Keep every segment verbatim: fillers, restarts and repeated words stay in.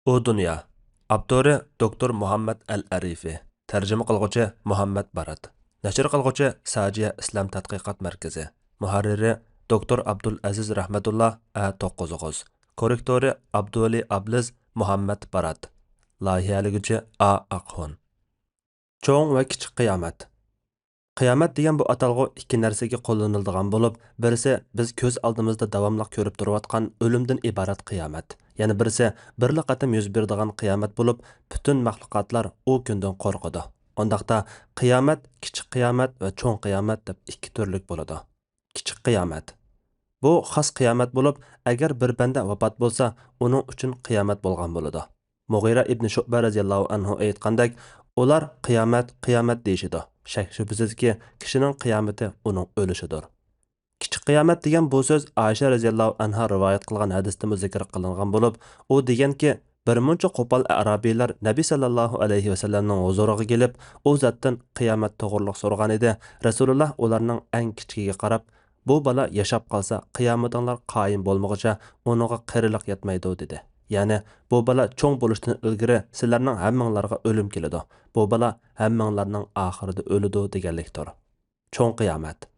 ئۇ دۇنيا. ئاپتورى دوكتور مۇھەممەد ئەل ئەرىفى. تەرجىمە قىلغۇچى مۇھەممەد بارات. نەشر قىلغۇچى ساجىيە ئىسلام تەتقىقات مەركىزى. مۇھەررىرى دوكتور ئابدۇلئەزىز رەھمەتۇللا ئە توققۇز ئوغۇز. كوررېكتورى ئابدۇۋەلى ئابلىز مۇھەممەد بارات. لايىھەلىگۈچى ئا ئاقخۇن. چوڭ ۋە كىچىك قىيامەت. قىيامەت دېگەن بۇ ئاتالغۇ ئىككى نەرسىگە قوللىنىلىدىغان بولۇپ، بىرسى بىز كۆز ئالدىمىزدا داۋاملىق كۆرۈپ تۇرۇۋاتقان ئۆلۈمدىن ئىبارەت قىيامەت، يەنە بىرسى بىرلا قېتىم يۈز بېرىدىغان قىيامەت بولۇپ، پۈتۈن مەخلۇقاتلار ئۇ كۈندىن قورقىدۇ. ئۇنداقتا قىيامەت كىچىك قىيامەت ۋە چوڭ قىيامەت دەپ ئىككى تۈرلۈك بولىدۇ. كىچىك قىيامەت. بۇ خاس قىيامەت بولۇپ، ئەگەر بىر بەندە ۋاپات بولسا، ئۇنىڭ ئۈچۈن قىيامەت بولغان بولىدۇ. مۇغىرە ئىبنى شۇئبە رەزىياللاھۇ ئەنھۇ ئېيتقاندەك، ئۇلار قىيامەت، قىيامەت دېيىشىدۇ. شەك-شۈبھىسىزكى، كىشىنىڭ قىيامىتى ئۇنىڭ ئۆلۈشىدۇر. كىچىك قىيامەت دېگەن بۇ سۆز ئائىشە رەزىياللاھۇ ئەنھا رىۋايەت قىلغان ھەدىستىمۇ زىكىر قىلىنغان بولۇپ، ئۇ دېگەنكى، بىر مۇنچە قوپال ئەرابىيلار نەبى سەللەللاھۇ ئەلەيھى ۋەسەللەمنىڭ ھۇزۇرىغا كېلىپ، ئۇ زاتتىن قىيامەت توغرۇلۇق سورىغانىدى. رەسۇلۇللا ئۇلارنىڭ ئەڭ كىچىكىگە قاراپ، بۇ بالا ياشاپ قالسا، قىيامىتىڭلار قايىم بولمىغۇچە ئۇنىڭغا قېرىلىق يەتمەيدۇ، دېدى. يەنى، بۇ بالا چوڭ بولۇشتىن ئىلگىرى سىلەرنىڭ ھەممىڭلارغا ئۆلۈم كېلىدۇ. بۇ بالا ھەممىڭلارنىڭ ئاخىرىدا ئۆلىدۇ، دېگەنلىكتۇر. چوڭ قىيامەت.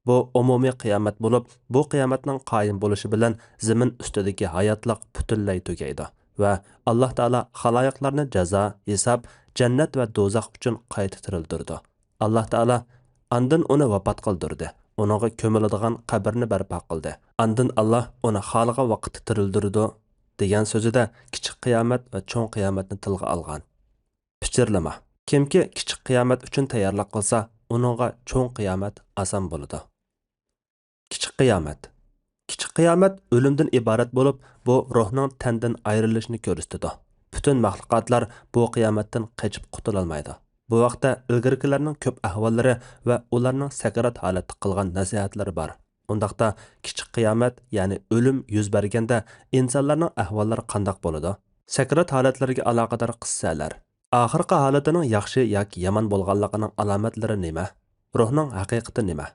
بۇ ئومۇمىي قىيامەت بولۇپ، بۇ قىيامەتنىڭ قايىم بولۇشى بىلەن زېمىن ئۈستىدىكى ھاياتلىق پۈتۈنلەي تۈگەيدۇ ۋە ئاللاھ تائالا خالايىقلارنى جازا، ھېساب، جەننەت ۋە دوزاخ ئۈچۈن قايتا تىرىلدۈرىدۇ. ئاللاھ تائالا ئاندىن ئۇنى ۋاپات قىلدۇردى، ئۇنىڭغا كۆمۈلىدىغان قەبرىنى بەرپا قىلدى. ئاندىن ئاللاھ ئۇنى خالىغان ۋاقىتتا تىرىلدۈرىدۇ، دېگەن سۆزىدە كىچىك قىيامەت ۋە چوڭ قىيامەتنى تىلغا ئالغان. پىچىرلىما. كىمكى كىچىك قىيامەت ئۈچۈن تەييارلىق قىلسا، ئۇنىڭغا چوڭ قىيامەت ئاسان بولىدۇ. كىچىك قىيامەت. كىچىك قىيامەت ئۆلۈمدىن ئىبارەت بولۇپ، بۇ روھنىڭ تەندىن ئايرىلىشىنى كۆرسىتىدۇ. پۈتۈن مەخلۇقاتلار بۇ قىيامەتتىن قېچىپ قۇتۇلالمايدۇ. بۇ ھەقتە ئىلگىرىكىلەرنىڭ كۆپ ئەھۋاللىرى ۋە ئۇلارنىڭ سەكرات ھالەتتە قىلغان نەسىھەتلىرى بار. ئۇنداقتا، كىچىك قىيامەت، يەنى ئۆلۈم يۈز بەرگەندە ئىنسانلارنىڭ ئەھۋاللىرى قانداق بولىدۇ؟ سەكرات ھالەتلىرىگە ئالاقىدار قىسسەلەر. ئاخىرقى ھالىتىنىڭ ياخشى ياكى يامان بولغانلىقىنىڭ ئالامەتلىرى نېمە؟ روھنىڭ ھەقىقىتى نېمە؟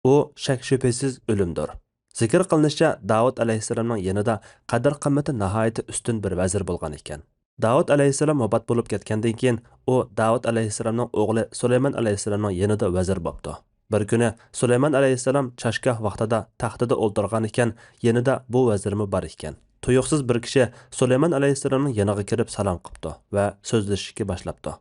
ئۇ شەك-شۈبھىسىز ئۆلۈمدۇر. زىكىر قىلىنىشىچە، داۋۇت ئەلەيھىسسالامنىڭ يېنىدا قەدىر-قىممىتى ناھايىتى ئۈستۈن بىر ۋەزىر بولغان ئىكەن. داۋۇت ئەلەيھىسسالام ۋاپات بولۇپ كەتكەندىن كېيىن، ئۇ داۋۇت ئەلەيھىسسالامنىڭ ئوغلى سۇلايمان ئەلەيھىسسالامنىڭ يېنىدا ۋەزىر بوپتۇ. بىر كۈنى سۇلايمان ئەلەيھىسسالام چاشگاھ ۋاقتىدا تەختىدە ئولتۇرغان ئىكەن، يېنىدا بۇ ۋەزىرمۇ بار ئىكەن. تۇيۇقسىز بىر كىشى سۇلايمان ئەلەيھىسسالامنىڭ يېنىغا كىرىپ سالام قىپتۇ ۋە سۆزلىشىشكە باشلاپتۇ.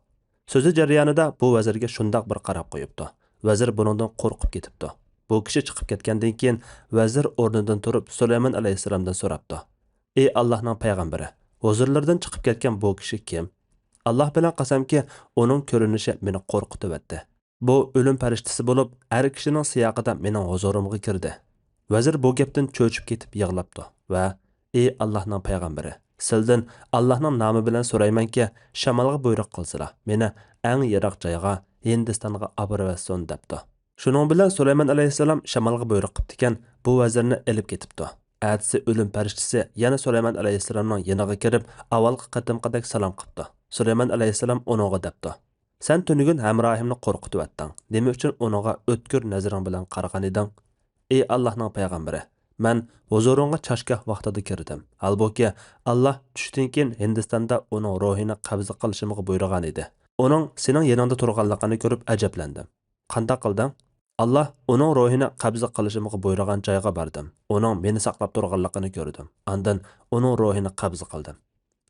سۆزى جەريانىدا بۇ ۋەزىرگە شۇنداق بىر قاراپ قويۇپتۇ. ۋەزىر بۇنىڭدىن قورقۇپ كېتىپتۇ. بۇ كىشى چىقىپ كەتكەندىن كېيىن، ۋەزىر ئورنىدىن تۇرۇپ سۇلايمان ئەلەيھىسسالامدىن سوراپتۇ: «ئى ئاللاھنىڭ پەيغەمبىرى، ھۇزۇرلىرىدىن چىقىپ كەتكەن بۇ كىشى كىم؟ ئاللاھ بىلەن قەسەمكى، ئۇنىڭ كۆرۈنۈشى مېنى قورقۇتۇۋەتتى. بۇ ئۆلۈم پەرىشتىسى بولۇپ، ھەر كىشىنىڭ سىياقىدا مېنىڭ ھۇزۇرۇمغا كىردى.» ۋەزىر بۇ گەپتىن چۆچۈپ كېتىپ يىغلاپتۇ ۋە: «ئى ئاللاھنىڭ پەيغەمبىرى، سىلدىن ئاللاھنىڭ نامى بىلەن سورايمەنكى، شامالغا بۇيرۇق قىلسىلا، مېنى ئەڭ يىراق جايغا، ھىندىستانغا ئاپىرىۋەتسۇن» دەپتۇ. شۇنىڭ بىلەن سۇلايمان ئەلەيھىسسالام شامالغا بۇيرۇق قىپتىكەن، بۇ ۋەزىرنى ئېلىپ كېتىپتۇ. ئەتىسى ئۆلۈم پەرىشتىسى يەنە سۇلايمان ئەلەيھىسسالامنىڭ يېنىغا كىرىپ، ئاۋۋالقى قېتىمقىدەك سالام قىپتۇ. سۇلايمان ئەلەيھىسسالام ئۇنىڭغا دەپتۇ: «سەن تۈنۈگۈن ھەمراھىمنى قورقۇتۇۋەتتىڭ. نېمە ئۈچۈن ئۇنىڭغا ئۆتكۈر نەزىرىڭ بىلەن قارىغان ئىدىڭ؟» «ئى ئاللاھنىڭ پەيغەمبىرى، مەن ھۇزۇرۇڭغا چاشگاھ ۋاقتىدا كىردىم. ھالبۇكى، ئاللاھ چۈشتىن كېيىن ھىندىستاندا ئۇنىڭ روھىنى قەبزە قىلىشىمغا بۇيرۇغان ئىدى. ئۇنىڭ سېنىڭ يېنىڭدا تۇرغانلىقىنى كۆرۈپ ئەجەبلەندىم. قانداق قىلدىڭ؟» «ئاللاھ ئۇنىڭ روھىنى قەبزە قىلىشىمغا بۇيرۇغان جايغا باردىم. ئۇنىڭ مېنى ساقلاپ تۇرغانلىقىنى كۆردۈم. ئاندىن ئۇنىڭ روھىنى قەبزە قىلدىم.»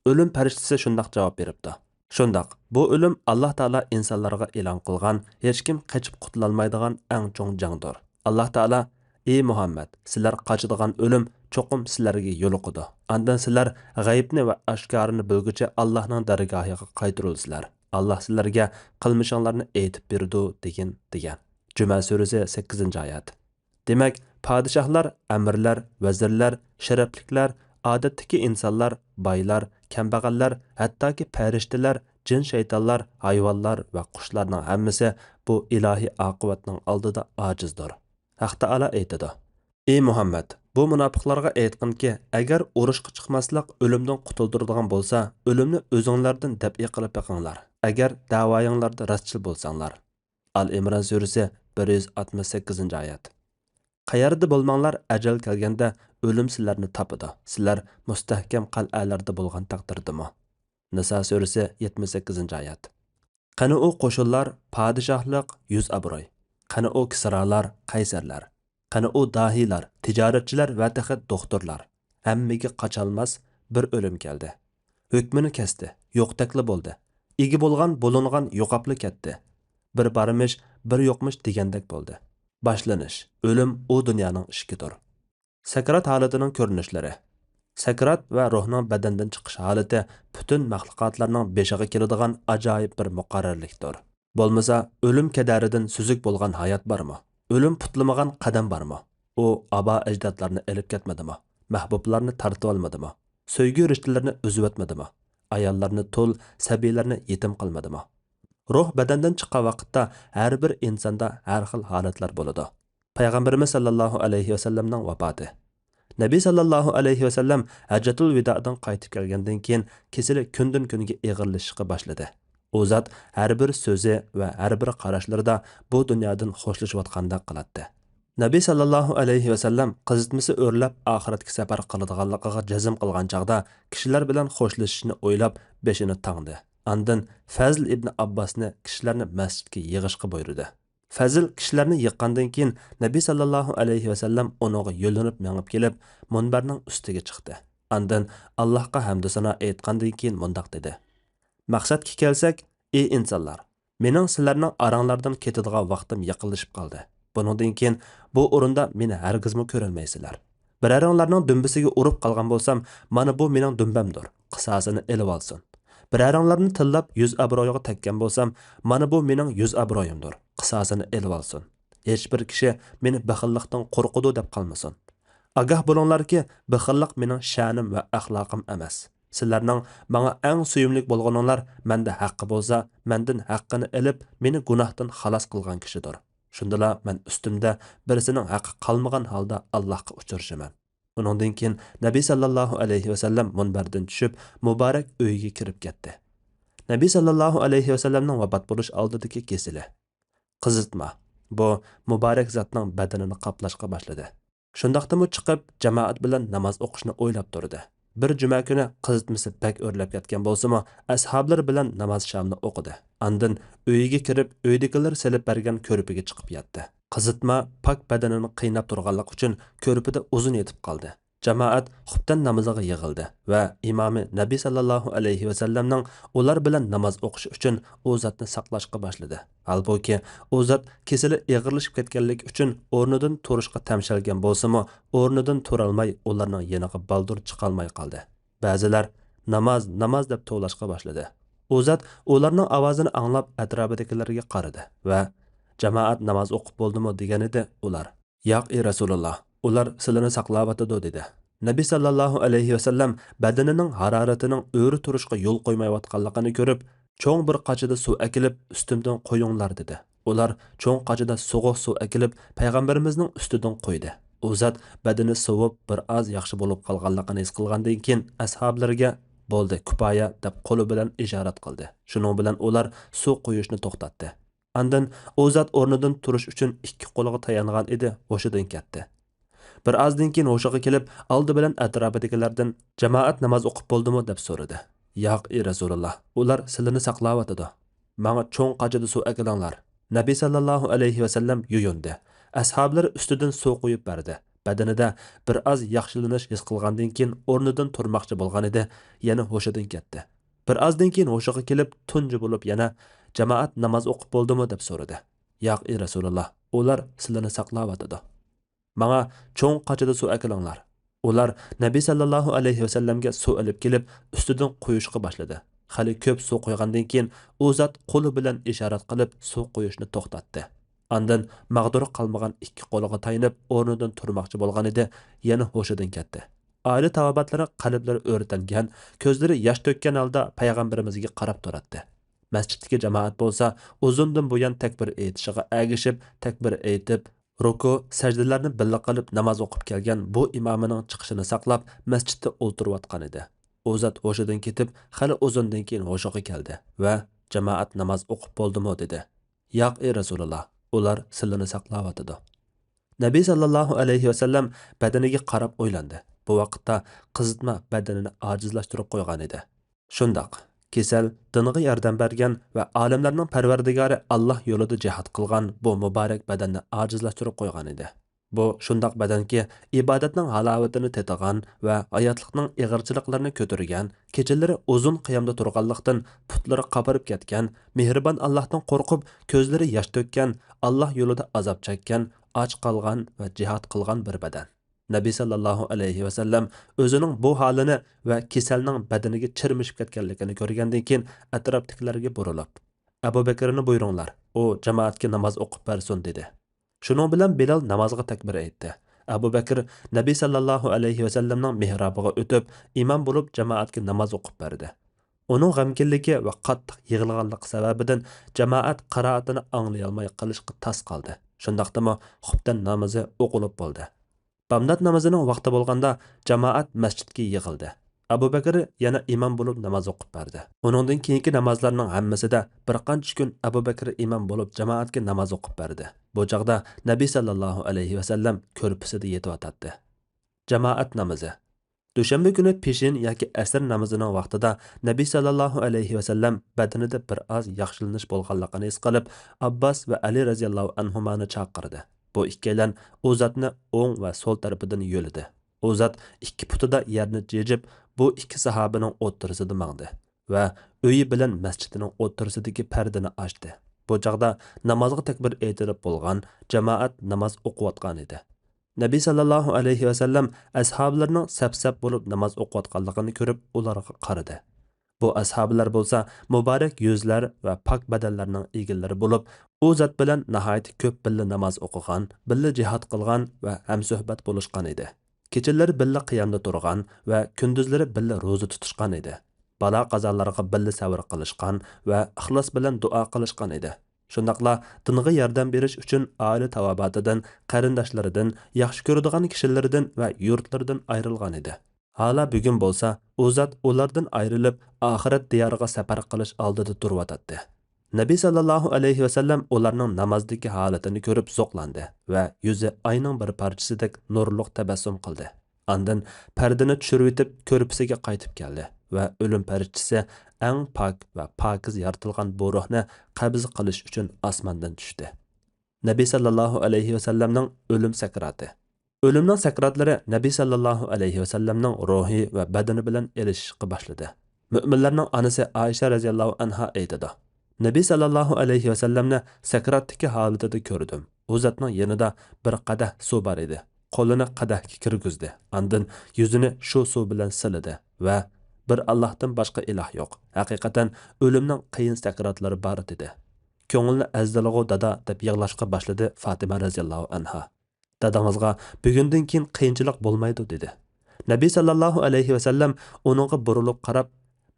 ئۆلۈم پەرىشتىسى شۇنداق جاۋاب بېرىپتۇ: «شۇنداق، بۇ ئۆلۈم ئاللاھ تائالا ئىنسانلارغا ئېلان قىلغان، ھېچكىم قېچىپ قۇتۇلالمايدىغان ئەڭ چوڭ جەڭدۇر. ئاللاھ تائالا: 'ئى مۇھەممەد، سىلەر قاچىدىغان ئۆلۈم چوقۇم سىلەرگە يولۇقىدۇ. ئاندىن سىلەر غەيىبنى ۋە ئاشكارىنى بىلگۈچە ئاللاھنىڭ دەرگاھىغا قايتۇرۇلىسىلەر. ئاللاھ سىلەرگە قىلمىشىڭلارنى ئېيتىپ بېرىدۇ، دېگىن، دېگەن.» جۈمە سۈرىسى، سەككىزىنچى ئايەت. دېمەك، پادىشاھلار، ئەمىرلەر، ۋەزىرلەر، شەرەپلىكلەر، ئادەتتىكى ئىنسانلار، بايلار، كەمبەغەللەر، ھەتتاكى پەرىشتىلەر، جىن-شەيتانلار، ھايۋانلار ۋە قۇشلارنىڭ ھەممىسى بۇ ئىلاھىي ئاقىۋەتنىڭ ئالدىدا ئاجىزدۇر. ھەق تائالا ئېيتىدۇ: «ئى مۇھەممەد، بۇ مۇناپىقلارغا ئېيتقىنكى، ئەگەر ئۇرۇشقا چىقماسلىق ئۆلۈمدىن قۇتۇلدۇرىدىغان بولسا، ئۆلۈمنى ئۆزۈڭلاردىن دەپئى قىلىپ بېقىڭلار، ئەگەر دەۋايىڭلاردا راستچىل بولساڭلار.» ئال ئىمران سۈرىسى، بىر يۈز ئاتمىش سەككىزىنچى ئايەت. قەيەردە بولماڭلار، ئەجەل كەلگەندە ئۆلۈم سىلەرنى تاپىدۇ، سىلەر مۇستەھكەم قەلئەلەردە بولغان تەقدىردىمۇ. نىسا سۈرىسى، يەتمىش سەككىزىنچى ئايەت. قېنى ئۇ قوشۇنلار، پادىشاھلىق، يۈز-ئابروي؟ قېنى ئۇ كىسرالار، قەيسەرلەر؟ قېنى ئۇ داھىيلار، تىجارەتچىلەر ۋە تېخى دوختۇرلار؟ ھەممىگە قاچالماس بىر ئۆلۈم كەلدى. ھۆكمىنى كەستى، يوقتەكلا بولدى. ئىگە بولغان، بولۇنغان يوقاپلا كەتتى. بىر بارمىش، بىر يوقمىش دېگەندەك بولدى. باشلىنىش، ئۆلۈم ئۇ دۇنيانىڭ ئىشىكىدۇر. سەكرات ھالىتىنىڭ كۆرۈنۈشلىرى. سەكرات ۋە روھنىڭ بەدەندىن چىقىش ھالىتى پۈتۈن مەخلۇقاتلارنىڭ بېشىغا كېلىدىغان ئاجايىپ بىر مۇقەررەرلىكتۇر. بولمىسا، ئۆلۈم كەدەرىدىن سۈزۈك بولغان ھايات بارمۇ؟ ئۆلۈم پۇتلىمىغان قەدەم بارمۇ؟ ئۇ ئابا-ئەجدادلارنى ئېلىپ كەتمىدىمۇ؟ مەھبۇبلارنى تارتىۋالمىدىمۇ؟ سۆيگۈ رىشتىلىرىنى ئۈزۈۋەتمىدىمۇ؟ ئاياللارنى تۇل، سەبىيلەرنى يېتىم قىلمىدىمۇ؟ روھ بەدەندىن چىققان ۋاقىتتا ھەر بىر ئىنساندا ھەر خىل ھالەتلەر بولىدۇ. پەيغەمبىرىمىز ساللاللاھۇ ئەلەيھى ۋەسەللەمنىڭ ۋاپاتى. نەبى ساللاللاھۇ ئەلەيھى ۋەسەللەم ھەججەتۇل ۋىدادىن قايتىپ كەلگەندىن كېيىن كېسىلى كۈندىن-كۈنگە ئېغىرلىشىشقا باشلىدى. ئۇ زات ھەر بىر سۆزى ۋە ھەر بىر قاراشلىرىدا بۇ دۇنيادىن خوشلىشىۋاتقاندەك قىلاتتى. نەبى ساللاللاھۇ ئەلەيھى ۋەسەللەم قىزىتمىسى ئۆرلەپ ئاخىرەتكە سەپەر قىلىدىغانلىقىغا جەزم قىلغان چاغدا كىشىلەر بىلەن خوشلىشىشنى ئويلاپ بېشىنى تاڭدى. ئاندىن فەزل ئىبنى ئابباسنى كىشىلەرنى مەسچىتكە يىغىشقا بۇيرۇدى. فەزل كىشىلەرنى يىغقاندىن كېيىن، نەبى ساللاللاھۇ ئەلەيھى ۋەسەللەم ئۇنىڭغا يۆلىنىپ مېڭىپ كېلىپ، مۇنبەرنىڭ ئۈستىگە چىقتى. ئاندىن ئاللاھقا ھەمدۇ سانا ئېيتقاندىن كېيىن مۇنداق دېدى: مەقسەتكە كەلسەك، ئى ئىنسانلار، مېنىڭ سىلەرنىڭ ئاراڭلاردىن كېتىدىغان ۋاقتىم يېقىنلىشىپ قالدى. بۇنىڭدىن كېيىن بۇ ئورۇندا مېنى ھەرگىزمۇ كۆرەلمەيسىلەر. بىرەرىڭلارنىڭ دۈمبىسىگە ئۇرۇپ قالغان بولسام، مانا بۇ مېنىڭ دۈمبەمدۇر، قىساسىنى ئېلىۋالسۇن. بىرەرىڭلارنى تىللاپ يۈز ئابرويىغا تەگكەن بولسام، مانا بۇ مېنىڭ يۈز ئابرويۇمدۇر، قىساسىنى ئېلىۋالسۇن. ھېچبىر كىشى مېنى بېخىللىقتىن قورقىدۇ دەپ قالمىسۇن. ئاگاھ بولۇڭلاركى، بېخىللىق مېنىڭ شەنىم ۋە ئەخلاقىم ئەمەس. سىلەرنىڭ ماڭا ئەڭ سۆيۈملۈك بولغىنىڭلار مەندە ھەققى بولسا، مەندىن ھەققىنى ئېلىپ، مېنى گۇناھتىن خالاس قىلغان كىشىدۇر. شۇندىلا مەن ئۈستۈمدە بىرسىنىڭ ھەققى قالمىغان ھالدا ئاللاھقا ئۇچرىشىمەن. ئۇنىڭدىن كېيىن نەبى ساللاللاھۇ ئەلەيھى ۋەسەللەم مۇنبەردىن چۈشۈپ، مۇبارەك ئۆيىگە كىرىپ كەتتى. نەبى ساللاللاھۇ ئەلەيھى ۋەسەللەمنىڭ ۋاپات بولۇش ئالدىدىكى كېسىلى. قىزىتما. بۇ مۇبارەك زاتنىڭ بەدىنىنى قاپلاشقا باشلىدى. شۇنداقتىمۇ چىقىپ، جامائەت بىلەن ناماز ئوقۇشنى ئويلاپ تۇردى. بىر جۈمە كۈنى قىزىتمىسى بەك ئۆرلەپ كەتكەن بولسىمۇ، ئەسھابلىرى بىلەن ناماز شامنى ئوقۇدى. ئاندىن ئۆيىگە كىرىپ، ئۆيدىكىلەر سېلىپ بەرگەن كۆرپىگە چىقىپ ياتتى. قىزىتما پاك بەدىنىنى قىيناپ تۇرغانلىقى ئۈچۈن كۆرپىدە ئۇزۇن يېتىپ قالدى. جامائەت خۇپتەن نامىزىغا يىغىلدى ۋە ئىمامى نەبى ساللاللاھۇ ئەلەيھى ۋەسەللەمنىڭ ئۇلار بىلەن ناماز ئوقۇشى ئۈچۈن ئۇ زاتنى ساقلاشقا باشلىدى. ھالبۇكى، ئۇ زات كېسىلى ئېغىرلىشىپ كەتكەنلىكى ئۈچۈن ئورنىدىن تۇرۇشقا تەمشەلگەن بولسىمۇ، ئورنىدىن تۇرالماي، ئۇلارنىڭ يېنىغا بالدۇر چىقالماي قالدى. بەزىلەر، «ناماز، ناماز» دەپ توۋلاشقا باشلىدى. ئۇ زات ئۇلارنىڭ ئاۋازىنى ئاڭلاپ، ئەتراپىدىكىلەرگە قارىدى ۋە، «جامائەت ناماز ئوقۇپ بولدىمۇ؟» دېگەنىدى. ئۇلار، «ياق، ئى رەسۇلاللا، ئۇلار سىلىنى ساقلاۋاتىدۇ» دېدى. نەبى ساللاللاھۇ ئەلەيھى ۋەسەللەم بەدىنىنىڭ ھارارىتىنىڭ ئۆرە تۇرۇشقا يول قويمايۋاتقانلىقىنى كۆرۈپ، «چوڭ بىر قاچىدا سۇ ئەكېلىپ، ئۈستۈمدىن قۇيۇڭلار» دېدى. ئۇلار چوڭ قاچىدا سوغۇق سۇ ئەكېلىپ، پەيغەمبىرىمىزنىڭ ئۈستىدىن قۇيدى. ئۇ زات بەدىنى سوۋۇپ، بىر ئاز ياخشى بولۇپ قالغانلىقىنى ھېس قىلغاندىن كېيىن، ئەسھابلىرىگە، «بولدى، كۇپايە» دەپ قولى بىلەن ئىشارەت قىلدى. شۇنىڭ بىلەن ئۇلار سۇ قۇيۇشنى توختاتتى. ئاندىن ئۇ زات ئورنىدىن تۇرۇش ئۈچۈن ئىككى قولىغا تايانغان ئىدى، ھوشىدىن كەتتى. بىر ئازدىن كېيىن ھوشىغا كېلىپ، ئالدى بىلەن ئەتراپىدىكىلەردىن، «جامائەت ناماز ئوقۇپ بولدىمۇ؟» دەپ سورىدى. «ياق، ئى رەسۇلاللا، ئۇلار سىلىنى ساقلاۋاتىدۇ. ماڭا چوڭ قاچىدا سۇ ئەكېلىڭلار.» نەبى ساللاللاھۇ ئەلەيھى ۋەسەللەم يۇيۇندى. ئەسھابلىرى ئۈستىدىن سۇ قۇيۇپ بەردى. بەدىنىدە بىر ئاز ياخشىلىنىش ھېس قىلغاندىن كېيىن ئورنىدىن تۇرماقچى بولغانىدى، يەنە ھوشىدىن كەتتى. بىر ئازدىن كېيىن ھوشىغا كېلىپ، تۇنجى بولۇپ يەنە، «جامائەت ناماز ئوقۇپ بولدىمۇ؟» دەپ سورىدى. «ياق، ئى رەسۇلاللا، ئۇلار سىلىنى ساقلاۋاتىدۇ. ماڭا چوڭ قاچىدا سۇ ئەكېلىڭلار.» ئۇلار نەبى ساللاللاھۇ ئەلەيھى ۋەسەللەمگە سۇ ئېلىپ كېلىپ، ئۈستىدىن قۇيۇشقا باشلىدى. خېلى كۆپ سۇ قۇيغاندىن كېيىن، ئۇ زات قولى بىلەن ئىشارەت قىلىپ، سۇ قۇيۇشنى توختاتتى. ئاندىن ماغدۇر قالمىغان ئىككى قولىغا تايىنىپ، ئورنىدىن تۇرماقچى بولغانىدى، يەنە ھوشىدىن كەتتى. ئائىلە تاۋابىئاتلىرى قەلبلىرى ئۆرتەنگەن، كۆزلىرى ياش تۆككەن ھالدا پەيغەمبىرىمىزگە قاراپ تۇراتتى. مەسچىتتىكى جامائەت بولسا ئۇزۇندىن بۇيان تەكبىر ئېيتىشىغا ئەگىشىپ، تەكبىر ئېيتىپ، رۇكۇ، سەجدىلەرنى بىللە قىلىپ ناماز ئوقۇپ كەلگەن بۇ ئىمامىنىڭ چىقىشىنى ساقلاپ، مەسچىتتە ئولتۇرۇۋاتقانىدى. ئۇ زات ھوشىدىن كېتىپ، خېلى ئۇزۇندىن كېيىن ھوشىغا كەلدى ۋە، «جامائەت ناماز ئوقۇپ بولدىمۇ؟» دېدى. «ياق، ئى رەسۇلاللا، ئۇلار سىلىنى ساقلاۋاتىدۇ.» نەبى ساللاللاھۇ ئەلەيھى ۋەسەللەم بەدىنىگە قاراپ ئويلاندى. بۇ ۋاقىتتا قىزىتما بەدىنىنى ئاجىزلاشتۇرۇپ قويغانىدى. شۇنداق، كېسەل، دىنغا ياردەم بەرگەن ۋە ئالەملەرنىڭ پەرۋەردىگارى ئاللاھ يولىدا جىھاد قىلغان بۇ مۇبارەك بەدەننى ئاجىزلاشتۇرۇپ قويغان ئىدى. بۇ شۇنداق بەدەنكى، ئىبادەتنىڭ ھالاۋىتىنى تېتىغان ۋە ھاياتلىقنىڭ ئېغىرچىلىقلىرىنى كۆتۈرگەن، كېچىلىرى ئۇزۇن قىيامدا تۇرغانلىقتىن پۇتلىرى قاپىرىپ كەتكەن، مېھرىبان ئاللاھتىن قورقۇپ، كۆزلىرى ياش تۆككەن، ئاللاھ يولىدا ئازاب چەككەن، ئاچ قالغان ۋە جىھاد قىلغان بىر بەدەن. نەبى ساللاللاھۇ ئەلەيھى ۋەسەللەم ئۆزىنىڭ بۇ ھالىنى ۋە كېسەلنىڭ بەدىنىگە چىرمىشىپ كەتكەنلىكىنى كۆرگەندىن كېيىن، ئەتراپتىكىلەرگە بۇرۇلۇپ، «ئەبۇ بەكرىنى بۇيرۇڭلار، ئۇ جامائەتكە ناماز ئوقۇپ بەرسۇن» دېدى. شۇنىڭ بىلەن بىلال نامازغا تەكبىر ئېيتتى. ئەبۇ بەكر نەبى ساللاللاھۇ ئەلەيھى ۋەسەللەمنىڭ مېھرابىغا ئۆتۈپ، ئىمام بولۇپ جامائەتكە ناماز ئوقۇپ بەردى. ئۇنىڭ غەمكىنلىكى ۋە قاتتىق يىغلىغانلىقى سەۋەبىدىن جامائەت قىرائىتىنى ئاڭلىيالماي قېلىشقا تاس قالدى. شۇنداقتىمۇ خۇپتەن نامىزى ئوقۇلۇپ بولدى. بامدات نامىزىنىڭ ۋاقتى بولغاندا، جامائەت مەسچىتكە يىغىلدى. ئەبۇ بەكرى يەنە ئىمام بولۇپ ناماز ئوقۇپ بەردى. ئۇنىڭدىن كېيىنكى نامازلارنىڭ ھەممىسىدە بىر قانچە كۈن ئەبۇ بەكرى ئىمام بولۇپ جامائەتكە ناماز ئوقۇپ بەردى. بۇ چاغدا نەبى ساللاللاھۇ ئەلەيھى ۋەسەللەم كۆرپىسىدە يېتىۋاتاتتى. جامائەت نامىزى. دۈشەنبە كۈنى پېشىن ياكى ئەسىر نامىزىنىڭ ۋاقتىدا نەبى ساللاللاھۇ ئەلەيھى ۋەسەللەم بەدىنىدە بىر ئاز ياخشىلىنىش بولغانلىقىنى ھېس قىلىپ، ئابباس ۋە ئەلى رەزىياللاھۇ ئەنھۇمانى چاقىردى. بۇ ئىككىيلەن ئۇ زاتنى ئوڭ ۋە سول تەرىپىدىن يۆلىدى. ئۇ زات ئىككى پۇتىدا يەرنى جىجىپ، بۇ ئىككى ساھابىنىڭ ئوتتۇرىسىدا ماڭدى ۋە ئۆيى بىلەن مەسچىتىنىڭ ئوتتۇرىسىدىكى پەردىنى ئاچتى. بۇ چاغدا نامازغا تەكبىر ئېيتىلىپ بولغان، جامائەت ناماز ئوقۇۋاتقانىدى. نەبى ساللاللاھۇ ئەلەيھى ۋەسەللەم ئەسھابلىرىنىڭ سەپ-سەپ بولۇپ ناماز ئوقۇۋاتقانلىقىنى كۆرۈپ، ئۇلارغا قارىدى. بۇ ئەسھابىلەر بولسا مۇبارەك يۈزلەر ۋە پاك بەدەنلەرنىڭ ئىگىلىرى بولۇپ، ئۇ زات بىلەن ناھايىتى كۆپ بىللە ناماز ئوقۇغان، بىللە جىھاد قىلغان ۋە ھەمسۆھبەت بولۇشقان ئىدى. كېچىلىرى بىللە قىيامدا تۇرغان ۋە كۈندۈزلىرى بىللە روزا تۇتۇشقان ئىدى. بالا-قازالارغا بىللە سەۋر قىلىشقان ۋە ئىخلاس بىلەن دۇئا قىلىشقان ئىدى. شۇنداقلا دىنغا ياردەم بېرىش ئۈچۈن ئائىلە تاۋابىئاتىدىن، قېرىنداشلىرىدىن، ياخشى كۆرىدىغان كىشىلىرىدىن ۋە يۇرتلىرىدىن ئايرىلغان ئىدى. ھالا بۈگۈن بولسا ئۇ زات ئۇلاردىن ئايرىلىپ، ئاخىرەت دىيارىغا سەپەر قىلىش ئالدىدا تۇرۇۋاتاتتى. نەبى ساللاللاھۇ ئەلەيھى ۋەسەللەم ئۇلارنىڭ نامازدىكى ھالىتىنى كۆرۈپ زوقلاندى ۋە يۈزى ئاينىڭ بىر پارچىسىدەك نۇرلۇق تەبەسسۇم قىلدى. ئاندىن پەردىنى چۈشۈرۈۋېتىپ، كۆرپىسىگە قايتىپ كەلدى ۋە ئۆلۈم پەرىشتىسى ئەڭ پاك ۋە پاكىز يارىتىلغان بۇ روھنى قەبز قىلىش ئۈچۈن ئاسماندىن چۈشتى. نەبى ساللاللاھۇ ئەلەيھى ۋەسەللەمنىڭ ئۆلۈم سەكراتى. ئۆلۈمنىڭ سەكراتلىرى نەبى ساللاللاھۇ ئەلەيھى ۋەسەللەمنىڭ روھى ۋە بەدىنى بىلەن ئېلىشىشقا باشلىدى. مۆمىنلەرنىڭ ئانىسى ئائىشە رەزىياللاھۇ ئەنھا ئېيتىدۇ، نەبى ساللاللاھۇ ئەلەيھى ۋەسەللەمنى سەكراتتىكى ھالىتىدە كۆردۈم. ئۇ زاتنىڭ يېنىدا بىر قەدەھ سۇ بار ئىدى. قولىنى قەدەھكە كىرگۈزدى. ئاندىن يۈزىنى شۇ سۇ بىلەن سىلىدى ۋە، «بىر ئاللاھتىن باشقا ئىلاھ يوق. ھەقىقەتەن ئۆلۈمنىڭ قىيىن سەكراتلىرى بار» دېدى. «كۆڭۈلنى ئەزدىلىغۇ دادا» دەپ يىغلاشقا باشلىدى فاتىمە رەزىياللاھۇ ئەنھا. «دادىڭىزغا بۈگۈندىن كېيىن قىيىنچىلىق بولمايدۇ» دېدى. نەبى ساللاللاھۇ ئەلەيھى ۋەسەللەم ئۇنىڭغا بۇرۇلۇپ قاراپ،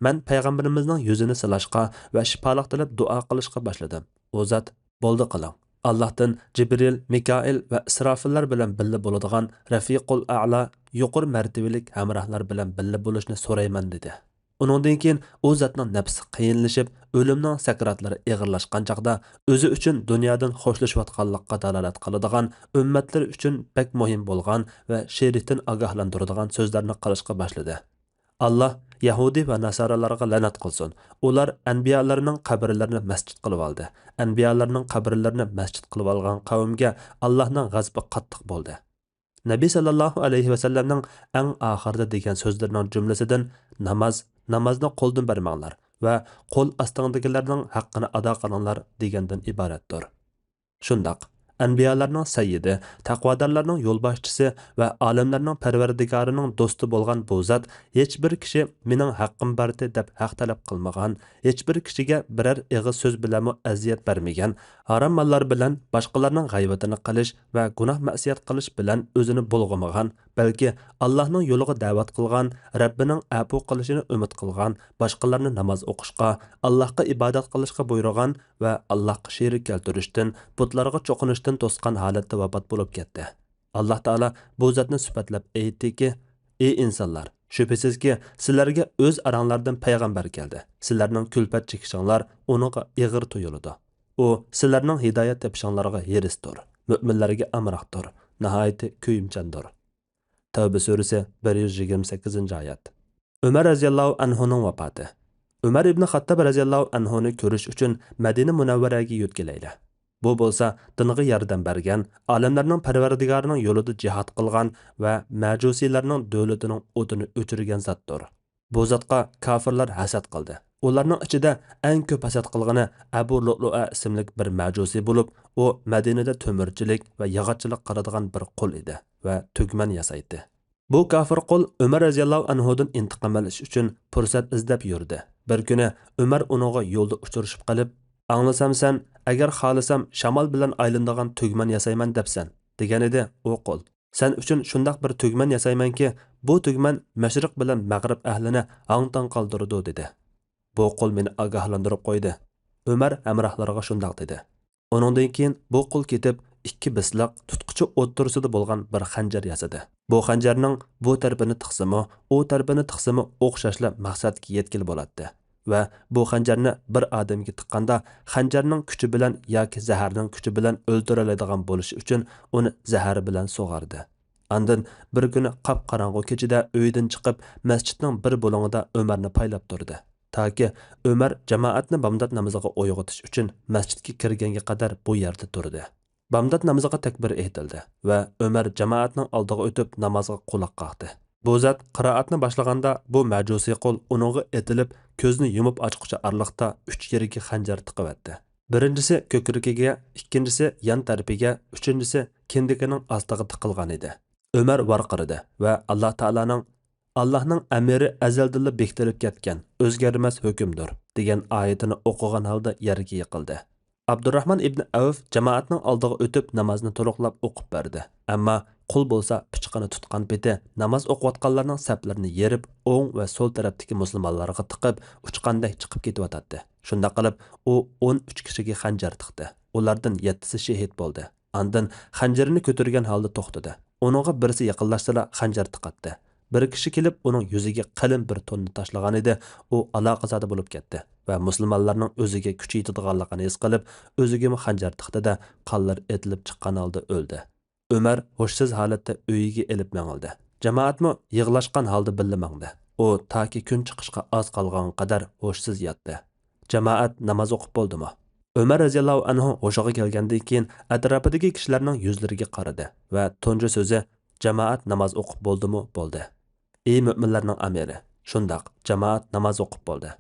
مەن پەيغەمبىرىمىزنىڭ يۈزىنى سىلاشقا ۋە شىپالىق تىلەپ دۇئا قىلىشقا باشلىدىم. ئۇ زات، «بولدى قىلىڭ. ئاللاھتىن جىبرىل، مىكائىل ۋە ئىسرافىللار بىلەن بىللە بولىدىغان رەفىقۇل ئەئلا، يۇقىرى مەرتىۋىلىك ھەمراھلار بىلەن بىللە بولۇشنى سورايمەن» دېدى. ئۇنىڭدىن كېيىن ئۇ زاتنىڭ نەپسى قىيىنلىشىپ، ئۆلۈمنىڭ سەكراتلىرى ئېغىرلاشقان چاغدا، ئۆزى ئۈچۈن دۇنيادىن خوشلىشىۋاتقانلىققا دالالەت قىلىدىغان، ئۈممەتلىرى ئۈچۈن بەك مۇھىم بولغان ۋە شېرىكتىن ئاگاھلاندۇرىدىغان سۆزلەرنى قىلىشقا باشلىدى. «ئاللاھ يەھۇدىي ۋە ناسارالارغا لەنەت قىلسۇن. ئۇلار ئەنبىيالارنىڭ قەبرىلىرىنى مەسچىت قىلىۋالدى. ئەنبىيالارنىڭ قەبرىلىرىنى مەسچىت قىلىۋالغان قەۋمگە ئاللاھنىڭ غەزىپى قاتتىق بولدى.» نەبى ساللاللاھۇ ئەلەيھى ۋەسەللەمنىڭ ئەڭ ئاخىرىدا دېگەن سۆزلىرىنىڭ جۈملىسىدىن، «ناماز، نامازنى قولدىن بەرمەڭلار ۋە قول ئاستىڭدىكىلەرنىڭ ھەققىنى ئادا قىلىڭلار» دېگەندىن ئىبارەتتۇر. شۇنداق، ئەنبىيالارنىڭ سەييىدى، تەقۋادارلارنىڭ يولباشچىسى ۋە ئالەملەرنىڭ پەرۋەردىگارىنىڭ دوستى بولغان بۇ زات، ھېچبىر كىشى «مېنىڭ ھەققىم بارتى» دەپ ھەق تەلەپ قىلمىغان، ھېچبىر كىشىگە بىرەر ئېغىز سۆز بىلەنمۇ ئەزىيەت بەرمىگەن، ھارام ماللار بىلەن باشقىلارنىڭ غەيۋىتىنى قىلىش ۋە گۇناھ-مەئسىيەت قىلىش بىلەن ئۆزىنى بۇلغىمىغان، بەلكى ئاللاھنىڭ يولىغا دەۋەت قىلغان، رەببىنىڭ ئەپۇ قىلىشىنى ئۈمىد قىلغان، باشقىلارنى ناماز ئوقۇشقا، ئاللاھقا ئىبادەت قىلىشقا بۇيرۇغان ۋە ئاللاھقا شېرىك كەلتۈرۈشتىن، بۇتلارغا چوقۇنۇشتىن توسقان ھالەتتە ۋاپات بولۇپ كەتتى. ئاللاھ تائالا بۇ زاتنى سۈپەتلەپ ئېيتتىكى، ئى ئىنسانلار! شۈبھىسىزكى، سىلەرگە ئۆز ئاراڭلاردىن پەيغەمبەر كەلدى. سىلەرنىڭ كۈلپەت چېكىشىڭلار ئۇنىڭغا ئېغىر تۇيۇلىدۇ. ئۇ سىلەرنىڭ ھىدايەت تېپىشىڭلارغا ھېرىستۇر، مۆمىنلەرگە ئامراقتۇر، ناھايىتى كۆيۈمچاندۇر. تەۋبە سۈرىسى، بىر يۈز يىگىرمە سەككىزىنچى ئايەت. ئۆمەر رەزىياللاھۇ ئەنھۇنىڭ ۋاپاتى. ئۆمەر ئىبنى خاتتاب رەزىياللاھۇ ئەنھۇنى كۆرۈش ئۈچۈن مەدىنە مۇنەۋۋەرەگە يۆتكىلەيلى. بۇ بولسا دىنغا ياردەم بەرگەن، ئالەملەرنىڭ پەرۋەردىگارىنىڭ يولىدا جىھاد قىلغان ۋە مەجۇسىيلارنىڭ دۆلىتىنىڭ ئوتىنى ئۆچۈرگەن زاتتۇر. بۇ زاتقا كاپىرلار ھەسەت قىلدى. ئۇلارنىڭ ئىچىدە ئەڭ كۆپ ھەسەت قىلغىنى ئەبۇ لۇئلۇئە ئىسىملىك بىر مەجۇسى بولۇپ، ئۇ مەدىنىدە تۆمۈرچىلىك ۋە ياغاچچىلىق قىلىدىغان بىر قۇل ئىدى ۋە تۈگمەن ياسايتتى. بۇ كاپىر قۇل ئۆمەر رەزىياللاھۇ ئەنھۇدىن ئىنتىقام ئېلىش ئۈچۈن پۇرسەت ئىزدەپ يۈردى. بىر كۈنى ئۆمەر ئۇنىڭغا يولدا ئۇچرىشىپ قېلىپ، «ئاڭلىسام سەن، ئەگەر خالىسام شامال بىلەن ئايلىنىدىغان تۈگمەن ياسايمەن دەپسەن» دېگەنىدى. ئۇ قۇل، «سەن ئۈچۈن شۇنداق بىر تۈگمەن ياسايمەنكى، بۇ تۈگمەن مەشرىق بىلەن مەغرىب ئەھلىنى ھاڭ-تاڭ قالدۇرىدۇ» دېدى. بۇ قۇل مېنى ئاگاھلاندۇرۇپ قويدى. ئۆمەر ھەمراھلىرىغا شۇنداق دېدى. ئۇنىڭدىن كېيىن بۇ قۇل كېتىپ، ئىككى بىسلىق تۇتقۇچى ئوتتۇرىسىدا بولغان بىر خەنجەر ياسىدى. بۇ خەنجەرنىڭ بۇ تەرىپىنى تىقسىمۇ، ئۇ تەرىپىنى تىقسىمۇ ئوخشاشلا مەقسەتكە يەتكىلى بولاتتى. ۋە بۇ خەنجەرنى بىر ئادەمگە تىققاندا، خەنجەرنىڭ كۈچى بىلەن ياكى زەھەرنىڭ كۈچى بىلەن ئۆلتۈرەلەيدىغان بولۇشى ئۈچۈن ئۇنى زەھەر بىلەن سۇغاردى. ئاندىن بىر كۈنى قاپقاراڭغۇ كېچىدە ئۆيىدىن چىقىپ، مەسچىتنىڭ بىر بۇلۇڭىدا ئۆمەرنى پايلاپ تۇردى. تاكى ئۆمەر جامائەتنى بامدات نامىزىغا ئويغىتىش ئۈچۈن مەسچىتكە كىرگەنگە قەدەر بۇ يەردە تۇردى. بامدات نامىزىغا تەكبىر ئېيتىلدى ۋە ئۆمەر جامائەتنىڭ ئالدىغا ئۆتۈپ نامازغا قۇلاق قاقتى. بۇ زات قىرائەتنى باشلىغاندا، بۇ مەجۇسىي قۇل ئۇنىڭغا ئېتىلىپ، كۆزىنى يۇمۇپ ئاچقۇچە ئارىلىقتا ئۈچ يېرىگە خەنجەر تىقىۋەتتى. بىرىنچىسى كۆكرىكىگە، ئىككىنچىسى يان تەرىپىگە، ئۈچىنچىسى كىندىكىنىڭ ئاستىغا تىقىلغان ئىدى. ئۆمەر ۋارقىرىدى ۋە ئاللا تائالانىڭ، «ئاللانىڭ ئەمرى ئەزەلدىنلا بېكىتىلىپ كەتكەن، ئۆزگەرمەس ھۆكۈمدۇر» دېگەن ئايىتىنى ئوقۇغان ھالدا يەرگە يىقىلدى. ئابدۇراخمان ئىبنى ئەۋف جامائەتنىڭ ئالدىغا ئۆتۈپ نامازنى تولۇقلاپ ئوقۇپ بەردى. ئەمما قۇل بولسا پىچىقىنى تۇتقان پېتى ناماز ئوقۇۋاتقانلارنىڭ سەپلىرىنى يېرىپ، ئوڭ ۋە سول تەرەپتىكى مۇسۇلمانلارغا تىقىپ، ئۇچقاندەك چىقىپ كېتىۋاتاتتى. شۇنداق قىلىپ، ئۇ ئون ئۈچ كىشىگە خەنجەر تىقتى. ئۇلاردىن يەتتىسى شېھىت بولدى. ئاندىن خەنجىرىنى كۆتۈرگەن ھالدا توختىدى. ئۇنىڭغا بىرسى يېقىنلاشسىلا، خەنجەر تىقاتتى. بىر كىشى كېلىپ، ئۇنىڭ يۈزىگە قېلىن بىر توننى تاشلىغانىدى، ئۇ ئالاقىزادە بولۇپ كەتتى ۋە مۇسۇلمانلارنىڭ ئۆزىگە كۈچى يېتىدىغانلىقىنى ھېس قىلىپ، ئۆزىگىمۇ خەنجەر تىقتى-دە، قانلىرى ئېتىلىپ چىققان ھالدا ئۆلدى. ئۆمەر ھوشسىز ھالەتتە ئۆيىگە ئېلىپ مېڭىلدى. جامائەتمۇ يىغلاشقان ھالدا بىللە ماڭدى. ئۇ تاكى كۈن چىقىشقا ئاز قالغانغا قەدەر ھوشسىز ياتتى. جامائەت ناماز ئوقۇپ بولدىمۇ؟ ئۆمەر رەزىياللاھۇ ئەنھۇ ھوشىغا كەلگەندىن كېيىن، ئەتراپىدىكى كىشىلەرنىڭ يۈزلىرىگە قارىدى ۋە تۇنجى سۆزى، «جامائەت ناماز ئوقۇپ بولدىمۇ؟» بولدى. «ئى مۆمىنلەرنىڭ ئەمىرى، شۇنداق، جامائەت ناماز ئوقۇپ بولدى.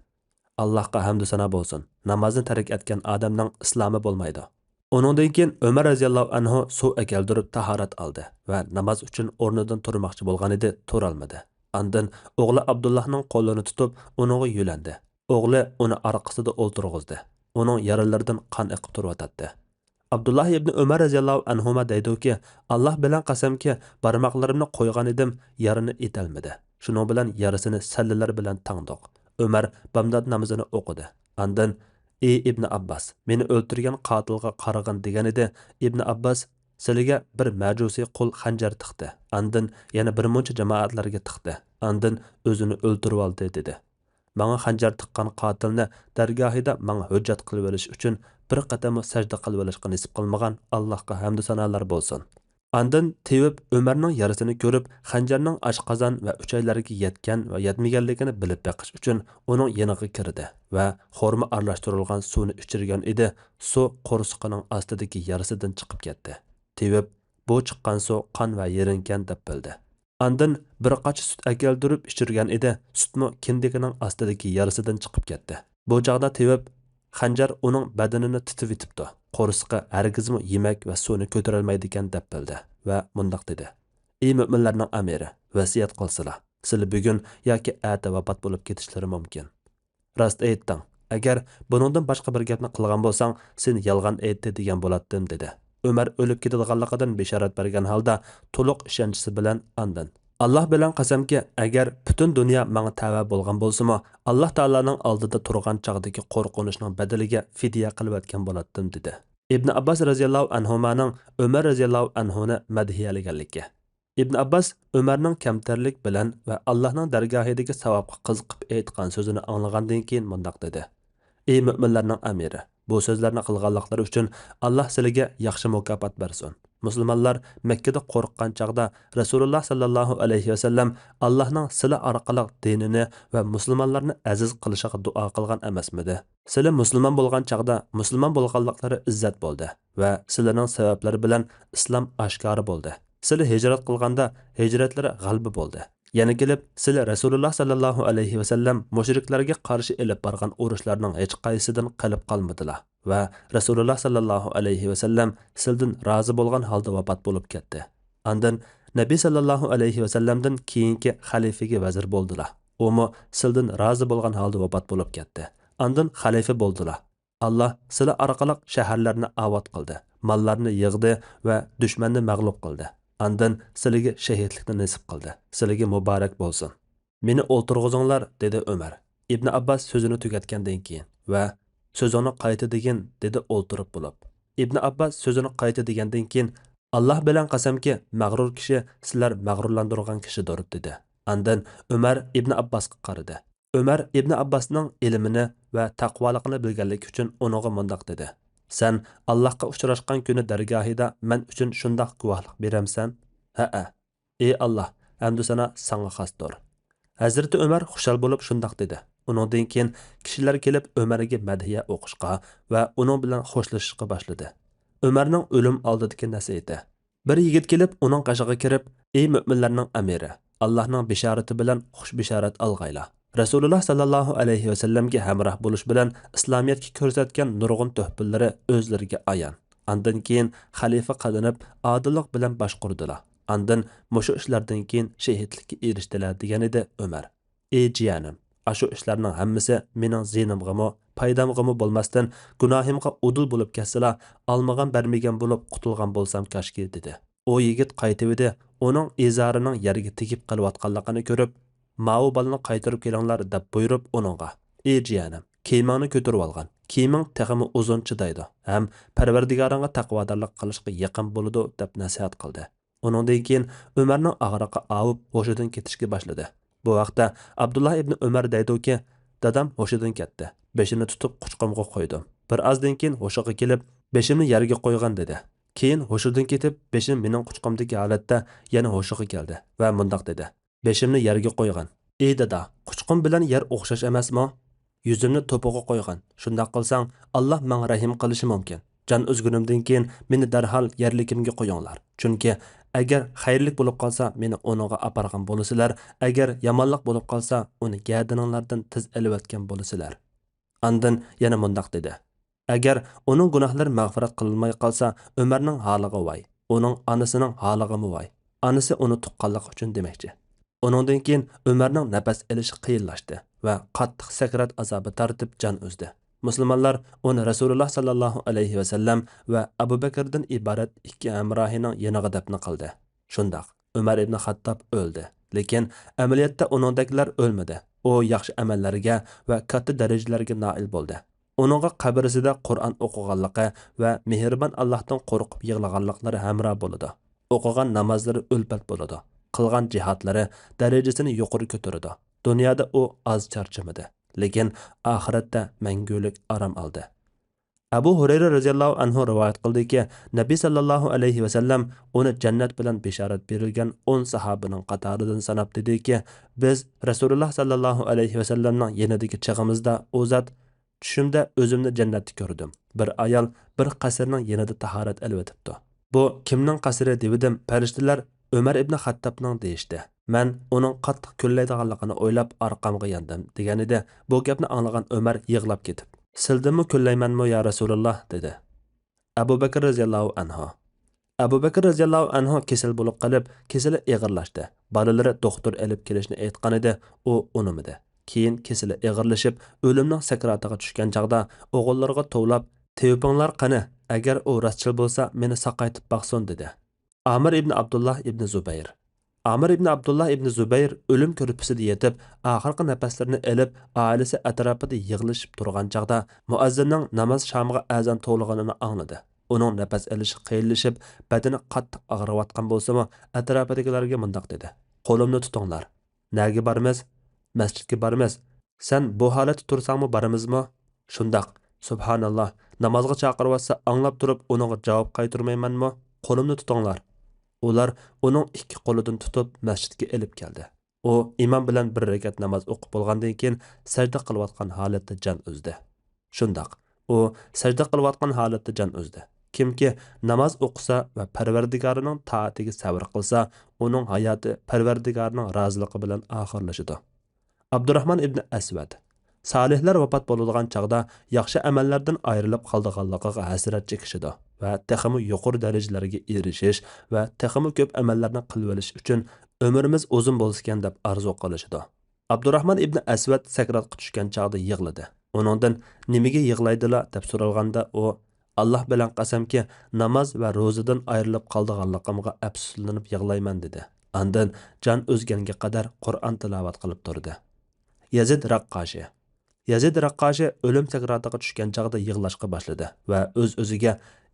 ئاللاھقا ھەمدۇ سانا بولسۇن، نامازنى تەرك ئەتكەن ئادەمنىڭ ئىسلامى بولمايدۇ.» ئۇنىڭدىن كېيىن ئۆمەر رەزىياللاھۇ ئەنھۇ سۇ ئەكەلدۈرۈپ تاھارەت ئالدى ۋە ناماز ئۈچۈن ئورنىدىن تۇرماقچى بولغانىدى، تۇرالمىدى. ئاندىن ئوغلى ئابدۇللاھنىڭ قولىنى تۇتۇپ، ئۇنىڭغا يۆلەندى. ئوغلى ئۇنى ئارقىسىدا ئولتۇرغۇزدى. ئۇنىڭ يارىلىرىدىن قان ئېقىپ تۇرۇۋاتاتتى. ئابدۇللاھ ئىبنى ئۆمەر رەزىياللاھۇ ئەنھۇما دەيدۇكى، «ئاللاھ بىلەن قەسەمكى، بارماقلىرىمنى قويغان ئىدىم، يارىنى ئېتەلمىدى. شۇنىڭ بىلەن يارىسىنى سەللىلەر بىلەن تاڭدۇق.» ئۆمەر بامدات نامىزىنى ئوقۇدى. ئاندىن، «ئى ئىبنى ئابباس، مېنى ئۆلتۈرگەن قاتىلغا قارىغىن» دېگەنىدى. ئىبنى ئابباس، «سىلىگە بىر مەجۇسىي قۇل خەنجەر تىقتى، ئاندىن يەنە بىر مۇنچە جامائەتلەرگە تىقتى، ئاندىن ئۆزىنى ئۆلتۈرۈۋالدى» دېدى. «ماڭا خەنجەر تىققان قاتىلنى دەرگاھىدا ماڭا ھۆججەت قىلىۋېلىش ئۈچۈن بىر قېتىممۇ سەجدە قىلىۋېلىشقا نېسىپ قىلمىغان ئاللاھقا ھەمدۇ سانالار بولسۇن.» ئاندىن تېۋىپ ئۆمەرنىڭ يارىسىنى كۆرۈپ، خەنجەرنىڭ ئاشقازان ۋە ئۈچەيلەرگە يەتكەن ۋە يەتمىگەنلىكىنى بىلىپ بېقىش ئۈچۈن ئۇنىڭ يېنىغا كىردى ۋە خورما ئارىلاشتۇرۇلغان سۇنى ئىچۈرگەن ئىدى، سۇ قورسىقىنىڭ ئاستىدىكى يارىسىدىن چىقىپ كەتتى. تېۋىپ، بۇ چىققان سۇ قان ۋە يېرىنكەن دەپ بىلدى. ئاندىن بىر قاچا سۈت ئەكەلدۈرۈپ ئىچۈرگەن ئىدى، سۈتمۇ كىندىكىنىڭ ئاستىدىكى يارىسىدىن چىقىپ كەتتى. بۇ چاغدا تېۋىپ، خەنجەر ئۇنىڭ بەدىنىنى تىتىۋېتىپتۇ، قورسىقى ھەرگىزمۇ يېمەك ۋە سۇنى كۆتۈرەلمەيدىكەن دەپ بىلدى ۋە مۇنداق دېدى: «ئى مۆمىنلەرنىڭ ئەمىرى، ۋەسىيەت قىلسىلا، سىلى بۈگۈن ياكى ئەتە ۋاپات بولۇپ كېتىشلىرى مۇمكىن.» «راست ئېيتتىڭ. ئەگەر بۇنىڭدىن باشقا بىر گەپنى قىلغان بولساڭ، سېنى يالغان ئېيتتى دېگەن بولاتتىم» دېدى. ئۆمەر ئۆلۈپ كېتىدىغانلىقىدىن بېشارەت بەرگەن ھالدا تولۇق ئىشەنچىسى بىلەن ئاندىن: «ئاللاھ بىلەن قەسەمكى، ئەگەر پۈتۈن دۇنيا ماڭا تەۋە بولغان بولسىمۇ، ئاللاھ تائالانىڭ ئالدىدا تۇرغان چاغدىكى قورقۇنچنىڭ بەدىلىگە فىدىيە قىلىۋەتكەن بولاتتىم» دېدى. ئىبنى ئابباس رەزىياللاھۇ ئەنھۇمانىڭ ئۆمەر رەزىياللاھۇ ئەنھۇنى مەدھىيەلىگەنلىكى. ئىبن ئابباس ئۆمەرنىڭ كەمتەرلىك بىلەن ۋە ئاللاھنىڭ دەرگاھىدىكى ساۋابقا قىزىقىپ ئېيتقان سۆزىنى ئاڭلىغاندىن كېيىن مۇنداق دېدى: «ئى مۆمىنلەرنىڭ ئەمىرى، بۇ سۆزلەرنى قىلغانلىقلىرى ئۈچۈن ئاللاھ سىلىگە ياخشى مۇكاپات بەرسۇن. مۇسۇلمانلار مەككىدە قورققان چاغدا رەسۇلۇللاھ سەللەللاھۇ ئەلەيھى ۋەسەللەم ئاللاھنىڭ سىلە ئارقىلىق دىنىنى ۋە مۇسۇلمانلارنى ئەزىز قىلىشىغا دۇئا قىلغان ئەمەسمىدى؟ سىلە مۇسۇلمان بولغان چاغدا مۇسۇلمان بولغانلىقلىرى ئىززەت بولدى ۋە سىلىنىڭ سەۋەبلىرى بىلەن ئىسلام ئاشكارا بولدى. سىلە ھىجرەت قىلغاندا ھىجرەتلىرى غەلىبە بولدى. يەنە كېلىپ، سىلە رەسۇلۇللاھ سەللەللاھۇ ئەلەيھى ۋەسەللەم مۇشرىكلەرگە قارشى ئېلىپ بارغان ئۇرۇشلارنىڭ ھېچقايسىدىن قېلىپ قالمىدىلا ۋە رەسۇلۇللاھ سەللەللاھۇ ئەلەيھى ۋەسەللەم سىلدىن رازى بولغان ھالدا ۋاپات بولۇپ كەتتى. ئاندىن نەبى سەللەللاھۇ ئەلەيھى ۋەسەللەمدىن كېيىنكى خەلىپىگە ۋەزىر بولدىلا. ئۇمۇ سىلدىن رازى بولغان ھالدا ۋاپات بولۇپ كەتتى. ئاندىن خەلىپە بولدىلا. ئاللاھ سىلە ئارقىلىق شەھەرلەرنى ئاۋات قىلدى، ماللارنى يىغدى ۋە دۈشمەننى مەغلۇپ قىلدى. ئاندىن سىلىگە شېھىتلىكنى نېسىپ قىلدى. سىلىگە مۇبارەك بولسۇن. مېنى ئولتۇرغۇزۇڭلار، دېدى ئۆمەر. ئىبنى ئابباس سۆزىنى تۈگەتكەندىن كېيىن ۋە سۆزۈڭنى قايتا دېگىن، دېدى ئولتۇرۇپ بولۇپ. ئىبنى ئابباس سۆزىنى قايتا دېگەندىن كېيىن، ئاللاھ بىلەن قەسەمكى، مەغرۇر كىشى سىلەر مەغرۇرلاندۇرغان كىشىدۇر، دېدى. ئاندىن ئۆمەر ئىبنى ئابباسقا قارىدى. ئۆمەر ئىبنى ئابباسنىڭ ئىلمىنى ۋە تەقۋالىقىنى بىلگەنلىكى ئۈچۈن ئۇنىڭغا مۇنداق دېدى: سەن ئاللاھقا ئۇچراشقان كۈنى دەرگاھىدا مەن ئۈچۈن شۇنداق گۇۋاھلىق بېرەمسەن؟ ھەئە. ئى ئاللاھ، ھەمدۇسانا ساڭا خاستۇر. ھەزرىتى ئۆمەر خۇشال بولۇپ شۇنداق دېدى. ئۇنىڭدىن كېيىن كىشىلەر كېلىپ ئۆمەرگە مەدھىيە ئوقۇشقا ۋە ئۇنىڭ بىلەن خوشلىشىشقا باشلىدى. ئۆمەرنىڭ ئۆلۈم ئالدىدىكى نەسىھىتى. بىر يىگىت كېلىپ ئۇنىڭ قېشىغا كىرىپ، ئى مۆمىنلەرنىڭ ئەمىرى، ئاللاھنىڭ بېشارىتى بىلەن خۇش بېشارەت ئالغايلا. رەسۇلۇللاھ سەللەللاھۇ ئەلەيھى ۋەسەللەمگە ھەمراھ بولۇش بىلەن ئىسلامىيەتكە كۆرسەتكەن نۇرغۇن تۆھپىلىرى ئۆزلىرىگە ئايان. ئاندىن كېيىن خەلىپە قىلىنىپ، ئادىللىق بىلەن باشقۇردىلا. ئاندىن مۇشۇ ئىشلاردىن كېيىن شېھىتلىككە ئېرىشتىلە، دېگەنىدى ئۆمەر. ئى جىيەنىم، ئاشۇ ئىشلارنىڭ ھەممىسى مېنىڭ زىيىنىمغىمۇ، پايدامغىمۇ بولماستىن، گۇناھىمغا ئۇدۇل بولۇپ كەتسىلا، ئالمىغان بەرمىگەن بولۇپ قۇتۇلغان بولسام كاشكى، دېدى. ئۇ يىگىت قايتىۋىدى، ئۇنىڭ ئىزارىنىڭ يەرگە تېگىپ قېلىۋاتقانلىقىنى كۆرۈپ، ماۋۇ بالىنى قايتۇرۇپ كېلىڭلار، دەپ بۇيرۇپ ئۇنىڭغا، ئى جىيەنىم، كىيىمىڭنى كۆتۈرۈۋالغىن، كىيىمىڭ تېخىمۇ ئۇزۇن چىدايدۇ ھەم پەرۋەردىگارىڭغا تەقۋادارلىق قىلىشقا يېقىن بولىدۇ، دەپ نەسىھەت قىلدى. ئۇنىڭدىن كېيىن ئۆمەرنىڭ ئاغرىقى ئاۋۇپ، ھوشىدىن كېتىشكە باشلىدى. بۇ ھەقتە ئابدۇللا ئىبنى ئۆمەر دەيدۇكى، دادام ھوشىدىن كەتتى، بېشىنى تۇتۇپ قۇچقۇمغا قويدۇم. بىر ئازدىن كېيىن ھوشىغا كېلىپ، بېشىمنى يەرگە قويغىن، دېدى. كېيىن ھوشىدىن كېتىپ، بېشىنى مېنىڭ قۇچقۇمدىكى ھالەتتە يەنە ھوشىغا كەلدى ۋە مۇنداق دېدى: بېشىمنى يەرگە قويغىن. ئى دادا، قۇچقۇم بىلەن يەر ئوخشاش ئەمەسمۇ؟ يۈزۈمنى توپىغا قويغىن. شۇنداق قىلساڭ، ئاللا ماڭا رەھىم قىلىشى مۇمكىن. جان ئۈزگىنىمدىن كېيىن مېنى دەرھال يەرلىكىمگە قويۇڭلار. چۈنكى ئەگەر خەيرلىك بولۇپ قالسا، مېنى ئۇنىڭغا ئاپارغان بولىسىلەر، ئەگەر يامانلىق بولۇپ قالسا، ئۇنى گەدىنىڭلاردىن تېز ئېلىۋەتكەن بولىسىلەر. ئاندىن يەنە مۇنداق دېدى: ئەگەر ئۇنىڭ گۇناھلىرى مەغپىرەت قىلىنماي قالسا، ئۆمەرنىڭ ھالىغا ۋاي، ئۇنىڭ ئانىسىنىڭ ھالىغىمۇ ۋاي. ئانىسى ئۇنى تۇغقانلىقى ئۈچۈن دېمەكچى. ئۇنىڭدىن كېيىن ئۆمەرنىڭ نەپەس ئېلىشى قىيىنلاشتى ۋە قاتتىق سەكرات ئازابى تارتىپ جان ئۈزدى. مۇسۇلمانلار ئۇنى رەسۇلۇللا ساللاللاھۇ ئەلەيھى ۋەسەللەم ۋە ئەبۇ بەكىردىن ئىبارەت ئىككى ھەمراھىنىڭ يېنىغا دەپنە قىلدى. شۇنداق، ئۆمەر ئىبنى خاتتاب ئۆلدى. لېكىن ئەمەلىيەتتە ئۇنىڭدەكلەر ئۆلمىدى. ئۇ ياخشى ئەمەللەرگە ۋە كاتتا دەرىجىلەرگە نائىل بولدى. ئۇنىڭغا قەبرىسىدە قۇرئان ئوقۇغانلىقى ۋە مېھرىبان ئاللاھتىن قورقۇپ يىغلىغانلىقلىرى ھەمراھ بولىدۇ. ئوقۇغان نامازلىرى ئۈلپەت بولىدۇ. قىلغان جىھادلىرى دەرىجىسىنى يۇقىرى كۆتۈرىدۇ. دۇنيادا ئۇ ئاز چارچىمىدى، لېكىن ئاخىرەتتە مەڭگۈلۈك ئارام ئالدى. ئەبۇ ھۇرەيرە رەزىياللاھۇ ئەنھۇ رىۋايەت قىلدىكى، نەبى ساللاللاھۇ ئەلەيھى ۋەسەللەم ئۇنى جەننەت بىلەن بېشارەت بېرىلگەن ئون ساھابىنىڭ قاتارىدىن ساناپ دېدىكى، بىز رەسۇلۇللا ساللاللاھۇ ئەلەيھى ۋەسەللەمنىڭ يېنىدىكى چېغىمىزدا ئۇ زات، چۈشۈمدە ئۆزۈمنى جەننەتتە كۆردۈم. بىر ئايال بىر قەسىرنىڭ يېنىدا تاھارەت ئېلىۋېتىپتۇ. بۇ كىمنىڭ قەسىرى دېۋىدىم، پەرىشتىلەر ئۆمەر ئىبنى خەتتابنىڭ دېيىشتى. مەن ئۇنىڭ قاتتىق كۈنلەيدىغانلىقىنى ئويلاپ ئارقامغا ياندىم، دېگەنىدى. بۇ گەپنى ئاڭلىغان ئۆمەر يىغلاپ كېتىپ، سىلدىنمۇ كۈنلەيمەنمۇ يا رەسۇلاللا؟ دېدى. ئەبۇ بەكرى رەزىياللاھۇ ئەنھۇ. ئەبۇ بەكرى رەزىياللاھۇ ئەنھۇ كېسەل بولۇپ قېلىپ، كېسىلى ئېغىرلاشتى. بالىلىرى دوختۇر ئېلىپ كېلىشنى ئېيتقانىدى، ئۇ ئۇنىمىدى. كېيىن كېسىلى ئېغىرلىشىپ، ئۆلۈمنىڭ سەكراتىغا چۈشكەن چاغدا ئوغۇللىرىغا توۋلاپ، تېۋىپىڭلار قېنى، ئەگەر ئۇ راستچىل بولسا، مېنى ساقايتىپ باقسۇن، دېدى. ئامىر ئىبنى ئابدۇللا ئىبنى زۇبەير. ئامىر ئىبنى ئابدۇللا ئىبنى زۇبەير ئۆلۈم كۆرپىسىدە يېتىپ، ئاخىرقى نەپەسلىرىنى ئېلىپ، ئائىلىسى ئەتراپىدا يىغىلىشىپ تۇرغان چاغدا، مۇئەززىننىڭ ناماز شامىغا ئەزان توۋلىغىنىنى ئاڭلىدى. ئۇنىڭ نەپەس ئېلىشى قىيىنلىشىپ، بەدىنى قاتتىق ئاغرىۋاتقان بولسىمۇ، ئەتراپىدىكىلەرگە مۇنداق دېدى: قولۇمنى تۇتۇڭلار. نەگە بارىمىز؟ مەسچىتكە بارىمىز. سەن بۇ ھالەتتە تۇرساڭمۇ بارىمىزمۇ؟ شۇنداق، سۇبھاناللا، نامازغا چاقىرىۋاتسا ئاڭلاپ تۇرۇپ ئۇنىڭغا جاۋاب قايتۇرمايمەنمۇ؟ قولۇمنى تۇتۇڭلار. ئۇلار ئۇنىڭ ئىككى قولىدىن تۇتۇپ مەسچىتكە ئېلىپ كەلدى. ئۇ ئىمام بىلەن بىر رەكەت ناماز ئوقۇپ بولغاندىن كېيىن سەجدە قىلىۋاتقان ھالەتتە جان ئۈزدى. شۇنداق، ئۇ سەجدە قىلىۋاتقان ھالەتتە جان ئۈزدى. كىمكى ناماز ئوقۇسا ۋە پەرۋەردىگارىنىڭ تائىتىگە سەۋر قىلسا، ئۇنىڭ ھاياتى پەرۋەردىگارىنىڭ رازىلىقى بىلەن ئاخىرلىشىدۇ. ئابدۇراخمان ئىبنى ئەسۋەد، سالىھلار ۋاپات بولىدىغان چاغدا ياخشى ئەمەللەردىن ئايرىلىپ قالىدىغانلىقىغا ھەسرەت چېكىشىدۇ ۋە تېخىمۇ يۇقىرى دەرىجىلەرگە ئېرىشىش ۋە تېخىمۇ كۆپ ئەمەللەرنى قىلىۋېلىش ئۈچۈن ئۆمرىمىز ئۇزۇن بولسىكەن دەپ ئارزۇ قىلىشىدۇ. ئابدۇراخمان ئىبنى ئەسۋەد سەكراتقا چۈشكەن چاغدا يىغلىدى. ئۇنىڭدىن، «نېمىگە يىغلايدىلا؟» دەپ سورالغاندا ئۇ، «ئاللاھ بىلەن قەسەمكى، ناماز ۋە روزىدىن ئايرىلىپ قالىدىغانلىقىمغا ئەپسۇسلىنىپ يىغلايمەن» دېدى. ئاندىن جان ئۈزگەنگە قەدەر قۇرئان تىلاۋەت قىلىپ تۇردى. يەزىد رەققاشى. يەزىد رەققاشى ئۆلۈم سەكراتىغا چۈشكەن چاغدا يىغلاشقا باشلىدى ۋە ئۆز-ئۆزىگە،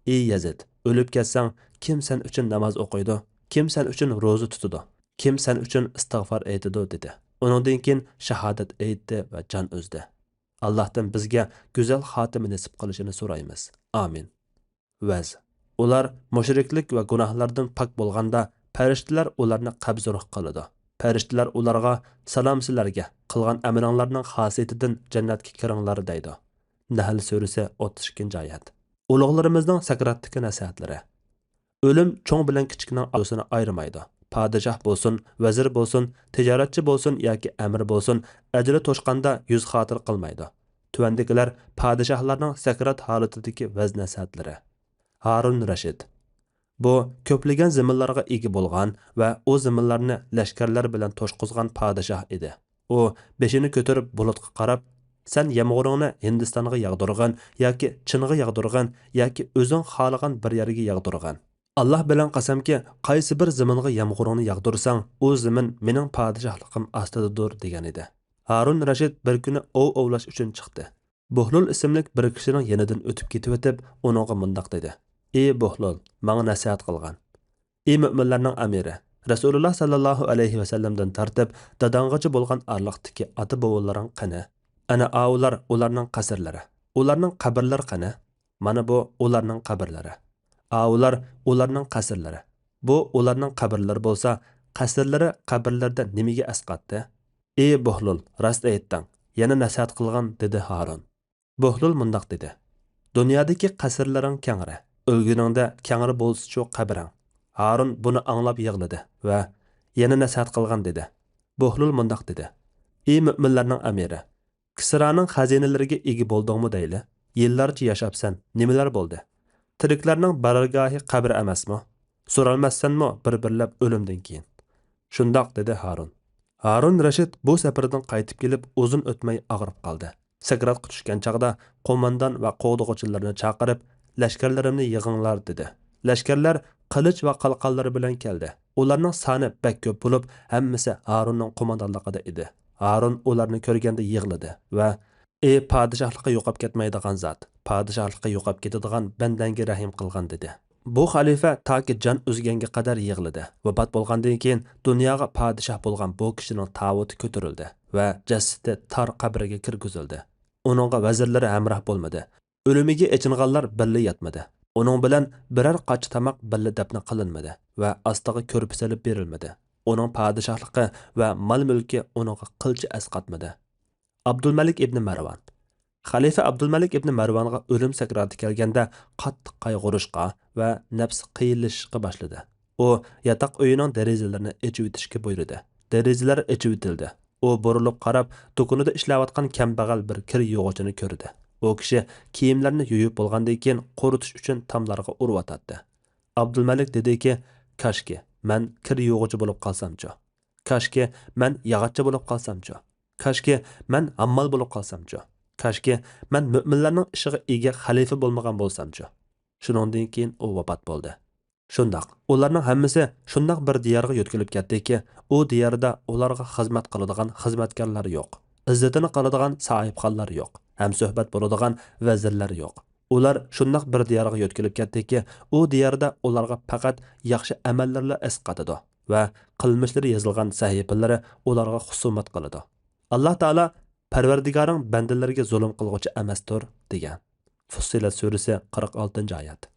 «ئى يەزىد، ئۆلۈپ كەتسەڭ، كىم سەن ئۈچۈن ناماز ئوقۇيدۇ؟ كىم سەن ئۈچۈن روزا تۇتىدۇ؟ كىم سەن ئۈچۈن ئىستىغفار ئېيتىدۇ؟» دېدى. ئۇنىڭدىن كېيىن شاھادەت ئېيتتى ۋە جان ئۈزدى. ئاللاھتىن بىزگە گۈزەل خاتىمە نېسىپ قىلىشىنى سورايمىز. ئامىن. ۋەز. ئۇلار مۇشرىكلىك ۋە گۇناھلاردىن پاك بولغاندا، پەرىشتىلەر ئۇلارنى قەبزى روھ قىلىدۇ. پەرىشتىلەر ئۇلارغا، «سالام سىلەرگە، قىلغان ئەمىلىڭلارنىڭ خاسىيىتىدىن جەننەتكە كىرىڭلار» دەيدۇ. نەھل سۈرىسى، ئوتتۇز ئىككىنچى ئايەت. ئۇلۇغلىرىمىزنىڭ سەكراتتىكى نەسىھەتلىرى. ئۆلۈم چوڭ بىلەن كىچىكنىڭ ئارىسىنى ئايرىمايدۇ. پادىشاھ بولسۇن، ۋەزىر بولسۇن، تىجارەتچى بولسۇن ياكى ئەمىر بولسۇن، ئەجىلى توشقاندا يۈز خاتىرە قىلمايدۇ. تۆۋەندىكىلەر پادىشاھلارنىڭ سەكرات ھالىتىدىكى ۋەز-نەسىھەتلىرى. ھارۇن رەشىد. بۇ كۆپلىگەن زېمىنلارغا ئىگە بولغان ۋە ئۇ زېمىنلارنى لەشكەرلەر بىلەن توشقۇزغان پادىشاھ ئىدى. ئۇ بېشىنى كۆتۈرۈپ بۇلۇتقا قاراپ، «سەن يامغۇرۇڭنى ھىندىستانغا ياغدۇرغىن ياكى چىنغا ياغدۇرغىن ياكى ئۆزۈڭ خالىغان بىر يەرگە ياغدۇرغىن. ئاللاھ بىلەن قەسەمكى، قايسى بىر زېمىنغا يامغۇرۇڭنى ياغدۇرساڭ، ئۇ زېمىن مېنىڭ پادىشاھلىقىم ئاستىدىدۇر» دېگەن ئىدى. ھارۇن رەشىد بىر كۈنى ئوۋ ئوۋلاش ئۈچۈن چىقتى. بوھلۇل ئىسىملىك بىر كىشىنىڭ يېنىدىن ئۆتۈپ كېتىۋېتىپ، ئۇنىڭغا مۇنداق دېدى، «ئى بوھلۇل، ماڭا نەسىھەت قىلغان. ئى مۆمىنلەرنىڭ ئەمىرى، رەسۇلۇللاھ ساللاللاھۇ ئەلەيھى ۋەسەللەمدىن تارتىپ داداڭغىچە بولغان ئارىلىقتىكى ئاتا-بوۋىلىرىڭ قېنى؟ ئەنە ئاۋۇلار ئۇلارنىڭ قەسىرلىرى، ئۇلارنىڭ قەبرىلىرى قېنى؟ مانا بۇ ئۇلارنىڭ قەبرىلىرى. ئاۋۇلار ئۇلارنىڭ قەسىرلىرى. بۇ ئۇلارنىڭ قەبرىلىرى بولسا، قەسىرلىرى قەبرىلىرىدە نېمىگە ئەسقاتتى؟» «ئى بوھلۇل، راست ئېيتتىڭ، يەنە نەسىھەت قىلغىن» دېدى ھارۇن. بوھلۇل مۇنداق دېدى، «دۇنيادىكى قەسىرلىرىڭ كەڭرى، ئۆلگىنىڭدە كەڭرى بولسىچۇ قەبرەڭ؟» ھارۇن بۇنى ئاڭلاپ يىغلىدى ۋە، «يەنە نەسىھەت قىلغىن» دېدى. بوھلۇل مۇنداق دېدى، «ئى مۆمىنلەرنىڭ ئەمىرى، كىسرانىڭ خەزىنىلىرىگە ئىگە بولدۇڭمۇ دەيلى؟ يىللارچە ياشاپسەن، نېمىلەر بولدى؟ تىرىكلەرنىڭ بارارگاھى قەبرە ئەمەسمۇ؟ سورالماسسەنمۇ بىر-بىرلەپ ئۆلۈمدىن كېيىن؟» «شۇنداق» دېدى ھارۇن. ھارۇن رەشىد بۇ سەپىرىدىن قايتىپ كېلىپ ئۇزۇن ئۆتمەي ئاغرىپ قالدى. سەكراتقا چۈشكەن چاغدا قوماندان ۋە قوغدىغۇچىلىرىنى چاقىرىپ، «لەشكەرلىرىمنى يىغىڭلار» دېدى. لەشكەرلەر قىلىچ ۋە قالقانلىرى بىلەن كەلدى. ئۇلارنىڭ سانى بەك كۆپ بولۇپ، ھەممىسى ھارۇننىڭ قوماندانلىقىدا ئىدى. ھارۇن ئۇلارنى كۆرگەندە يىغلىدى ۋە، «ئى پادىشاھلىقى يوقاپ كەتمەيدىغان زات، پادىشاھلىقى يوقاپ كېتىدىغان بەندەڭگە رەھىم قىلغىن» دېدى. بۇ خەلىپە تاكى جان ئۈزگەنگە قەدەر يىغلىدى. ۋاپات بولغاندىن كېيىن دۇنياغا پادىشاھ بولغان بۇ كىشىنىڭ تاۋۇتى كۆتۈرۈلدى ۋە جەسىتى تار قەبرىگە كىرگۈزۈلدى. ئۇنىڭغا ۋەزىرلىرى ھەمراھ بولمىدى. ئۆلۈمىگە ئېچىنغانلار بىللە ياتمىدى. ئۇنىڭ بىلەن بىرەر قاچا تاماق بىللە دەپنە قىلىنمىدى ۋە ئاستىغا كۆرپە سېلىپ بېرىلمىدى. ئۇنىڭ پادىشاھلىقى ۋە مال-مۈلكى ئۇنىڭغا قىلچە ئەسقاتمىدى. ئابدۇلمەلىك ئىبنى مەرۋان. خەلىپە ئابدۇلمەلىك ئىبنى مەرۋانغا ئۆلۈم سەكراتى كەلگەندە قاتتىق قايغۇرۇشقا ۋە نەپسى قىيىنلىشىشقا باشلىدى. ئۇ ياتاق ئۆيىنىڭ دېرىزىلىرىنى ئېچىۋېتىشكە بۇيرۇدى. دېرىزىلەر ئېچىۋېتىلدى. ئۇ بۇرۇلۇپ قاراپ، دۇكىنىدا ئىشلەۋاتقان كەمبەغەل بىر كىر يۇغۇچىنى كۆردى. ئۇ كىشى كىيىملەرنى يۇيۇپ بولغاندىن كېيىن قۇرۇتۇش ئۈچۈن تاملارغا ئۇرۇۋاتاتتى. ئابدۇلمەلىك دېدىكى، «كاشكى، مەن كىر يۇغۇچى بولۇپ قالسامچۇ؟ كاشكى، مەن ياغاچچى بولۇپ قالسامچۇ؟ كاشكى، مەن ھاممال بولۇپ قالسامچۇ؟ كاشكى، مەن مۆمىنلەرنىڭ ئىشىغا ئىگە خەلىپە بولمىغان بولسامچۇ؟» شۇنىڭدىن كېيىن ئۇ ۋاپات بولدى. شۇنداق، ئۇلارنىڭ ھەممىسى شۇنداق بىر دىيارغا يۆتكىلىپ كەتتىكى، ئۇ دىياردا ئۇلارغا خىزمەت قىلىدىغان خىزمەتكارلار يوق، ئىززىتىنى قىلىدىغان ساھىبخانلار يوق، ھەمسۆھبەت بولىدىغان ۋەزىرلەر يوق. ئۇلار شۇنداق بىر دىيارغا يۆتكىلىپ كەتتىكى، ئۇ دىياردا ئۇلارغا پەقەت ياخشى ئەمەللىرىلا ئەسقاتىدۇ ۋە قىلمىشلىرى يېزىلغان سەھىپىلىرى ئۇلارغا خۇسۇمەت قىلىدۇ. ئاللاھ تائالا، «پەرۋەردىگارىڭ بەندىلىرىگە زۇلۇم قىلغۇچى ئەمەستۇر» دېگەن. فۇسسىلەت سۈرىسى، قىرىق ئالتىنچى ئايەت.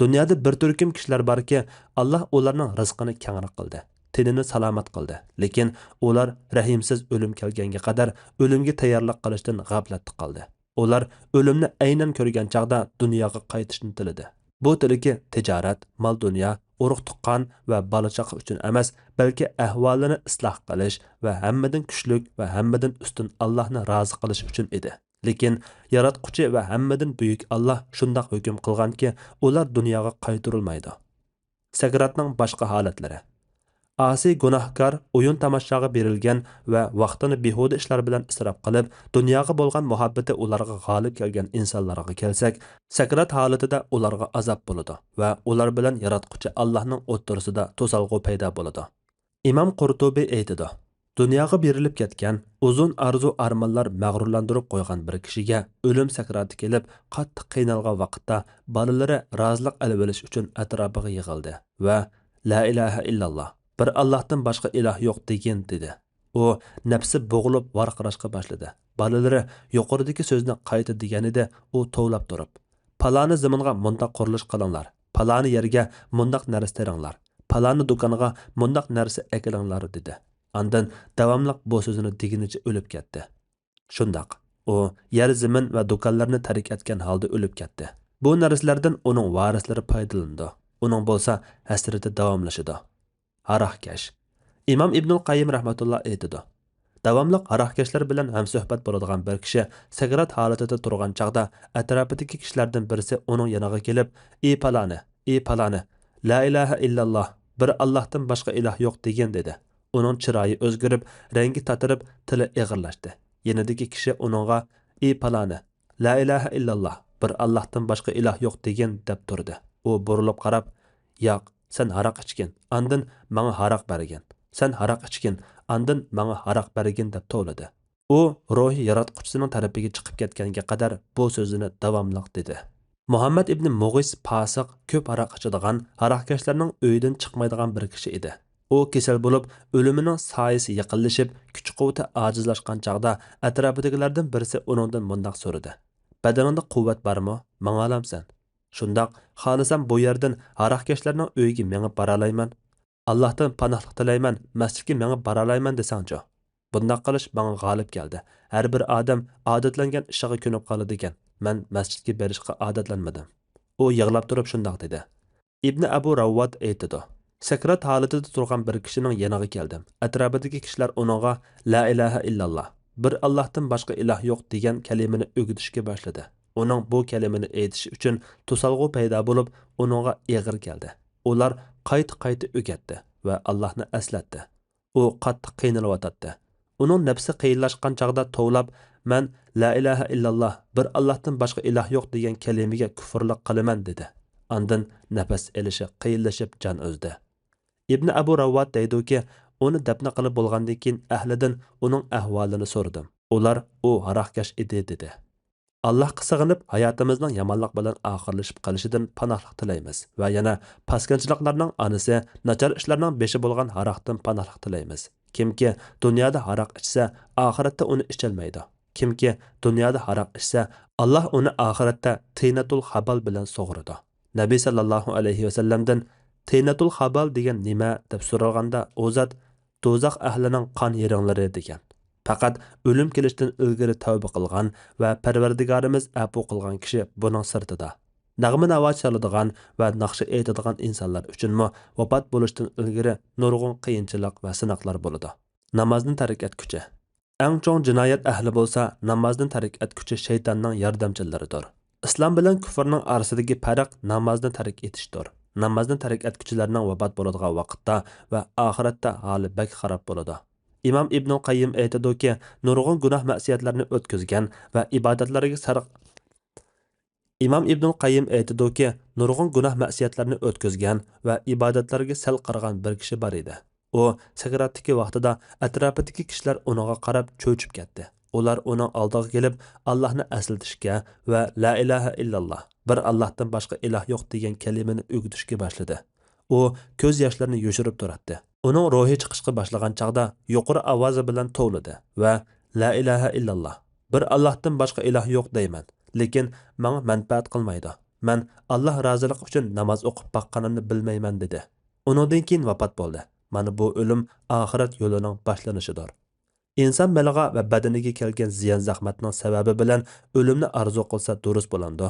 دۇنيادا بىر تۈركۈم كىشىلەر باركى، ئاللا ئۇلارنىڭ رىزقىنى كەڭرەك قىلدى، تېنىنى سالامەت قىلدى، لېكىن ئۇلار رەھىمسىز ئۆلۈم كەلگەنگە قەدەر ئۆلۈمگە تەييارلىق قىلىشتىن غەپلەتتە قالدى. ئۇلار ئۆلۈمنى ئەينەن كۆرگەن چاغدا دۇنياغا قايتىشنى تىلىدى. بۇ تىلىكى تىجارەت، مال-دۇنيا، ئۇرۇق-تۇغقان ۋە بالا-چاقا ئۈچۈن ئەمەس، بەلكى ئەھۋالىنى ئىسلاھ قىلىش ۋە ھەممىدىن كۈچلۈك ۋە ھەممىدىن ئۈستۈن ئاللاھنى رازى قىلىش ئۈچۈن ئىدى. لېكىن ياراتقۇچى ۋە ھەممىدىن بۈيۈك ئاللاھ شۇنداق ھۆكۈم قىلغانكى، ئۇلار دۇنياغا قايتۇرۇلمايدۇ. سەكراتنىڭ باشقا ھالەتلىرى. ئاسىي گۇناھكار، ئويۇن-تاماشاغا بېرىلگەن ۋە ۋاقتىنى بىھۇدە ئىشلار بىلەن ئىسراپ قىلىپ، دۇنياغا بولغان مۇھەببىتى ئۇلارغا غالىب كەلگەن ئىنسانلارغا كەلسەك، سەكرات ھالىتىدە ئۇلارغا ئازاب بولىدۇ ۋە ئۇلار بىلەن ياراتقۇچى ئاللاھنىڭ ئوتتۇرىسىدا توسالغۇ پەيدا بولىدۇ. ئىمام قۇرتۇبى ئېيتىدۇ، دۇنياغا بېرىلىپ كەتكەن، ئۇزۇن ئارزۇ-ئارمانلار مەغرۇرلاندۇرۇپ قويغان بىر كىشىگە ئۆلۈم سەكراتى كېلىپ، قاتتىق قىينالغان ۋاقىتتا بالىلىرى رازىلىق ئېلىۋېلىش ئۈچۈن ئەتراپىغا يىغىلدى ۋە «لا ئىلاھە ئىللاللا، بىر ئاللاھتىن باشقا ئىلاھ يوق» دېگىن، دېدى. ئۇ نەپسى بوغۇلۇپ ۋارقىراشقا باشلىدى. بالىلىرى يۇقىرىدىكى سۆزنى قايتا دېگەنىدى، ئۇ توۋلاپ تۇرۇپ، «پالانى زېمىنغا مۇنداق قۇرۇلۇش قىلىڭلار، پالانى يەرگە مۇنداق نەرسە تېرىڭلار، پالانى دۇكانغا مۇنداق نەرسە ئەكېلىڭلار» دېدى. ئاندىن داۋاملىق بۇ سۆزنى دېگىنىچە ئۆلۈپ كەتتى. شۇنداق، ئۇ يەر زېمىن ۋە دۇكانلىرىنى تەرك ئەتكەن ھالدا ئۆلۈپ كەتتى. بۇ نەرسىلەردىن ئۇنىڭ ۋارىسلىرى پايدىلىنىدۇ. ئۇنىڭ بولسا ھەسرىتى داۋاملىشىدۇ. ھاراقكەش. ئىمام ئىبنۇل قەييىم رەھمەتۇللا ئېيتىدۇ، داۋاملىق ھاراقكەشلەر بىلەن ھەمسۆھبەت بولىدىغان بىر كىشى سەكرات ھالىتىدە تۇرغان چاغدا ئەتراپىدىكى كىشىلەردىن بىرسى ئۇنىڭ يېنىغا كېلىپ، «ئى پالانى، ئى پالانى، لا ئىلاھە ئىللاللا، بىر ئاللاھتىن باشقا ئىلاھ يوق دېگىن» دېدى. ئۇنىڭ چىرايى ئۆزگىرىپ، رەڭگى تاتىرىپ، تىلى ئېغىرلاشتى. يېنىدىكى كىشى ئۇنىڭغا، «ئى پالانى، لا ئىلاھە ئىللاللا، بىر ئاللاھتىن باشقا ئىلاھ يوق دېگىن» دەپ تۇردى. ئۇ بۇرۇلۇپ قاراپ، «ياق، سەن ھاراق ئىچكىن، ئاندىن ماڭا ھاراق بەرگىن. سەن ھاراق ئىچكىن، ئاندىن ماڭا ھاراق بەرگىن» دەپ توۋلىدى. ئۇ روھى ياراتقۇچىسىنىڭ تەرىپىگە چىقىپ كەتكەنگە قەدەر بۇ سۆزىنى داۋاملىق دېدى. مۇھەممەد ئىبنى مۇغىس پاسىق، كۆپ ھاراق ئىچىدىغان، ھاراقكەشلەرنىڭ ئۆيىدىن چىقمايدىغان بىر كىشى ئىدى. ئۇ كېسەل بولۇپ، ئۆلۈمىنىڭ سايىسى يېقىنلىشىپ، كۈچ-قۇۋۋىتى ئاجىزلاشقان چاغدا ئەتراپىدىكىلەردىن بىرسى ئۇنىڭدىن مۇنداق سورىدى، «بەدىنىڭدە قۇۋۋەت بارمۇ؟ ماڭالامسەن؟» «شۇنداق، خالىسام بۇ يەردىن ھاراقكەشلەرنىڭ ئۆيىگە مېڭىپ بارالايمەن.» «ئاللاھتىن پاناھلىق تىلەيمەن، مەسچىتكە مېڭىپ بارالايمەن» دېسەڭچۇ؟ بۇنداق قىلىش ماڭا غالىپ كەلدى. ھەر بىر ئادەم ئادەتلەنگەن ئىشىغا كۆنۈپ قالىدىكەن. مەن مەسچىتكە بېرىشقا ئادەتلەنمىدىم. ئۇ يىغلاپ تۇرۇپ شۇنداق دېدى. ئىبنى ئەبۇ راۋۋات ئېيتىدۇ، سەكرات ھالىتىدە تۇرغان بىر كىشىنىڭ يېنىغا كەلدىم. ئەتراپىدىكى كىشىلەر ئۇنىڭغا «لا ئىلاھە ئىللاللا، بىر ئاللاھتىن باشقا ئىلاھ يوق» دېگەن كەلىمىنى ئۆگىتىشكە باشلىدى. ئۇنىڭ بۇ كەلىمىنى ئېيتىشى ئۈچۈن توسالغۇ پەيدا بولۇپ، ئۇنىڭغا ئېغىر كەلدى. ئۇلار قايتا-قايتا ئۆگەتتى ۋە ئاللاھنى ئەسلەتتى. ئۇ قاتتىق قىينىلىۋاتاتتى. ئۇنىڭ نەپسى قىيىنلاشقان چاغدا توۋلاپ، «مەن لا ئىلاھە ئىللاللا، بىر ئاللاھتىن باشقا ئىلاھ يوق دېگەن كەلىمىگە كۇفرلۇق قىلىمەن» دېدى. ئاندىن نەپەس ئېلىشى قىيىنلىشىپ جان ئۈزدى. ئىبنى ئەبۇ راۋۋات دەيدۇكى، ئۇنى دەپنە قىلىپ بولغاندىن كېيىن ئەھلىدىن ئۇنىڭ ئەھۋالىنى سورىدىم. ئۇلار، «ئۇ ھاراقكەش ئىدى» دېدى. «ئاللاھقا سىغىنىپ، ھاياتىمىزنىڭ يامانلىق بىلەن ئاخىرلىشىپ قېلىشىدىن پاناھلىق تىلەيمىز ۋە يەنە پاسكىنچىلىقلارنىڭ ئانىسى، ناچار ئىشلارنىڭ بېشى بولغان ھاراقتىن پاناھلىق تىلەيمىز. كىمكى دۇنيادا ھاراق ئىچسە، ئاخىرەتتە ئۇنى ئىچەلمەيدۇ. كىمكى دۇنيادا ھاراق ئىچسە، ئاللاھ ئۇنى ئاخىرەتتە تىينەتۇل خابال بىلەن سۇغۇرىدۇ.» نەبى سەللەللاھۇ ئەلەيھى ۋەسەللەمدىن، «تىينەتۇل خابال دېگەن نېمە؟» دەپ سورالغاندا، ئۇ زات، «دوزاخ ئەھلىنىڭ قان يېرىڭلىرى» دېگەن. پەقەت ئۆلۈم كېلىشتىن ئىلگىرى تەۋبە قىلغان ۋە پەرۋەردىگارىمىز ئەپۇ قىلغان كىشى بۇنىڭ سىرتىدا. نەغمە-ناۋا چالىدىغان ۋە ناخشا ئېيتىدىغان ئىنسانلار ئۈچۈنمۇ ۋاپات بولۇشتىن ئىلگىرى نۇرغۇن قىيىنچىلىق ۋە سىناقلار بولىدۇ. نامازنى تەرك ئەتكۈچى. ئەڭ چوڭ جىنايەت ئەھلى بولسا نامازنى تەرك ئەتكۈچى شەيتاننىڭ ياردەمچىلىرىدۇر. ئىسلام بىلەن كۇفرنىڭ ئارىسىدىكى پەرق نامازنى تەرك ئېتىشتۇر. نامازنى تەرك ئەتكۈچىلەرنىڭ ۋاپات بولىدىغان ۋاقىتتا ۋە ئاخىرەتتە ھالى بەك خاراب بولىدۇ. ئىمام ئىبنۇل قەييىم ئېيتىدۇكى، نۇرغۇن گۇناھ مەسىيەتلەرنى ئۆتكۈزگەن ۋە ئىبادەتلەرگە سەرق-، ئىمام ئىبنۇل قەييىم ئېيتىدۇكى، نۇرغۇن گۇناھ مەسىيەتلەرنى ئۆتكۈزگەن ۋە ئىبادەتلەرگە سەل قارىغان بىر كىشى بار ئىدى. ئۇ سەكراتتىكى ۋاقتىدا ئەتراپىدىكى كىشىلەر ئۇنىڭغا قاراپ چۆچۈپ كەتتى. ئۇلار ئۇنىڭ ئالدىغا كېلىپ، ئاللاھنى ئەسلىتىشكە ۋە لا ئىلاھە ئىللاللا، بىر ئاللاھتىن باشقا ئىلاھ يوق دېگەن كەلىمىنى ئۆگىتىشكە باشلىدى. ئۇ كۆز ياشلىرىنى يوشۇرۇپ تۇراتتى. ئۇنىڭ روھى چىقىشقا باشلىغان چاغدا يۇقىرى ئاۋازى بىلەن توۋلىدى ۋە لا ئىلاھە ئىللاللا، بىر ئاللاھتىن باشقا ئىلاھ يوق دەيمەن، لېكىن ماڭا مەنپەئەت قىلمايدۇ. مەن ئاللاھ رازىلىقى ئۈچۈن ناماز ئوقۇپ باققىنىمنى بىلمەيمەن، دېدى. ئۇنىڭدىن كېيىن ۋاپات بولدى. مانا بۇ ئۆلۈم ئاخىرەت يولىنىڭ باشلىنىشىدۇر. ئىنسان مېلىغا ۋە بەدىنىگە كەلگەن زىيان-زەخمەتنىڭ سەۋەبى بىلەن ئۆلۈمنى ئارزۇ قىلسا دۇرۇس بولامدۇ؟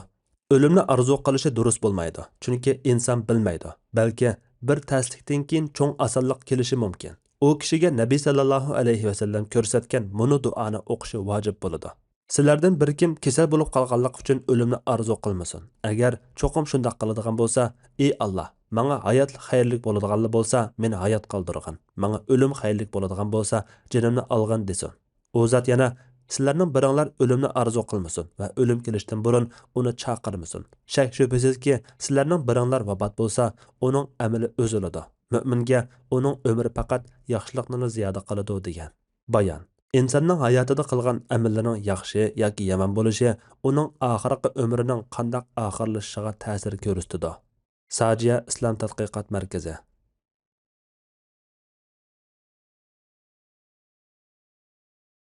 ئۆلۈمنى ئارزۇ قىلىشى دۇرۇس بولمايدۇ، چۈنكى ئىنسان بىلمەيدۇ. بەلكى بىر تەسلىكتىن كېيىن چوڭ ئاسانلىق كېلىشى مۇمكىن. ئۇ كىشىگە نەبى سەللەللاھۇ ئەلەيھى ۋەسەللەم كۆرسەتكەن مۇنۇ دۇئانى ئوقۇشى ۋاجىپ بولىدۇ. سىلەردىن بىر كىم كېسەل بولۇپ قالغانلىق ئۈچۈن ئۆلۈمنى ئارزۇ قىلمىسۇن. ئەگەر چوقۇم شۇنداق قىلىدىغان بولسا، ئى ئاللاھ، ماڭا ھاياتلىق خەيرلىك بولىدىغانلا بولسا، مېنى ھايات قالدۇرغىن. ماڭا ئۆلۈم خەيرلىك بولىدىغان بولسا، جېنىمنى ئالغىن، دېسۇن. ئۇ زات يەنە، سىلەرنىڭ بىرىڭلار ئۆلۈمنى ئارزۇ قىلمىسۇن ۋە ئۆلۈم كېلىشتىن بۇرۇن ئۇنى چاقىرمىسۇن. شەك-شۈبھىسىزكى، سىلەرنىڭ بىرىڭلار ۋاپات بولسا، ئۇنىڭ ئەمىلى ئۈزۈلىدۇ. مۆمىنگە ئۇنىڭ ئۆمرى پەقەت ياخشىلىقنىلا زىيادە قىلىدۇ، دېگەن. بايان. ئىنساننىڭ ھاياتىدا قىلغان ئەمەللىرىنىڭ ياخشى ياكى يامان بولۇشى ئۇنىڭ ئاخىرقى ئۆمرىنىڭ قانداق ئاخىرلىشىشىغا تەسىر كۆرسىتىدۇ. ساجىيە ئىسلام تەتقىقات مەركىزى.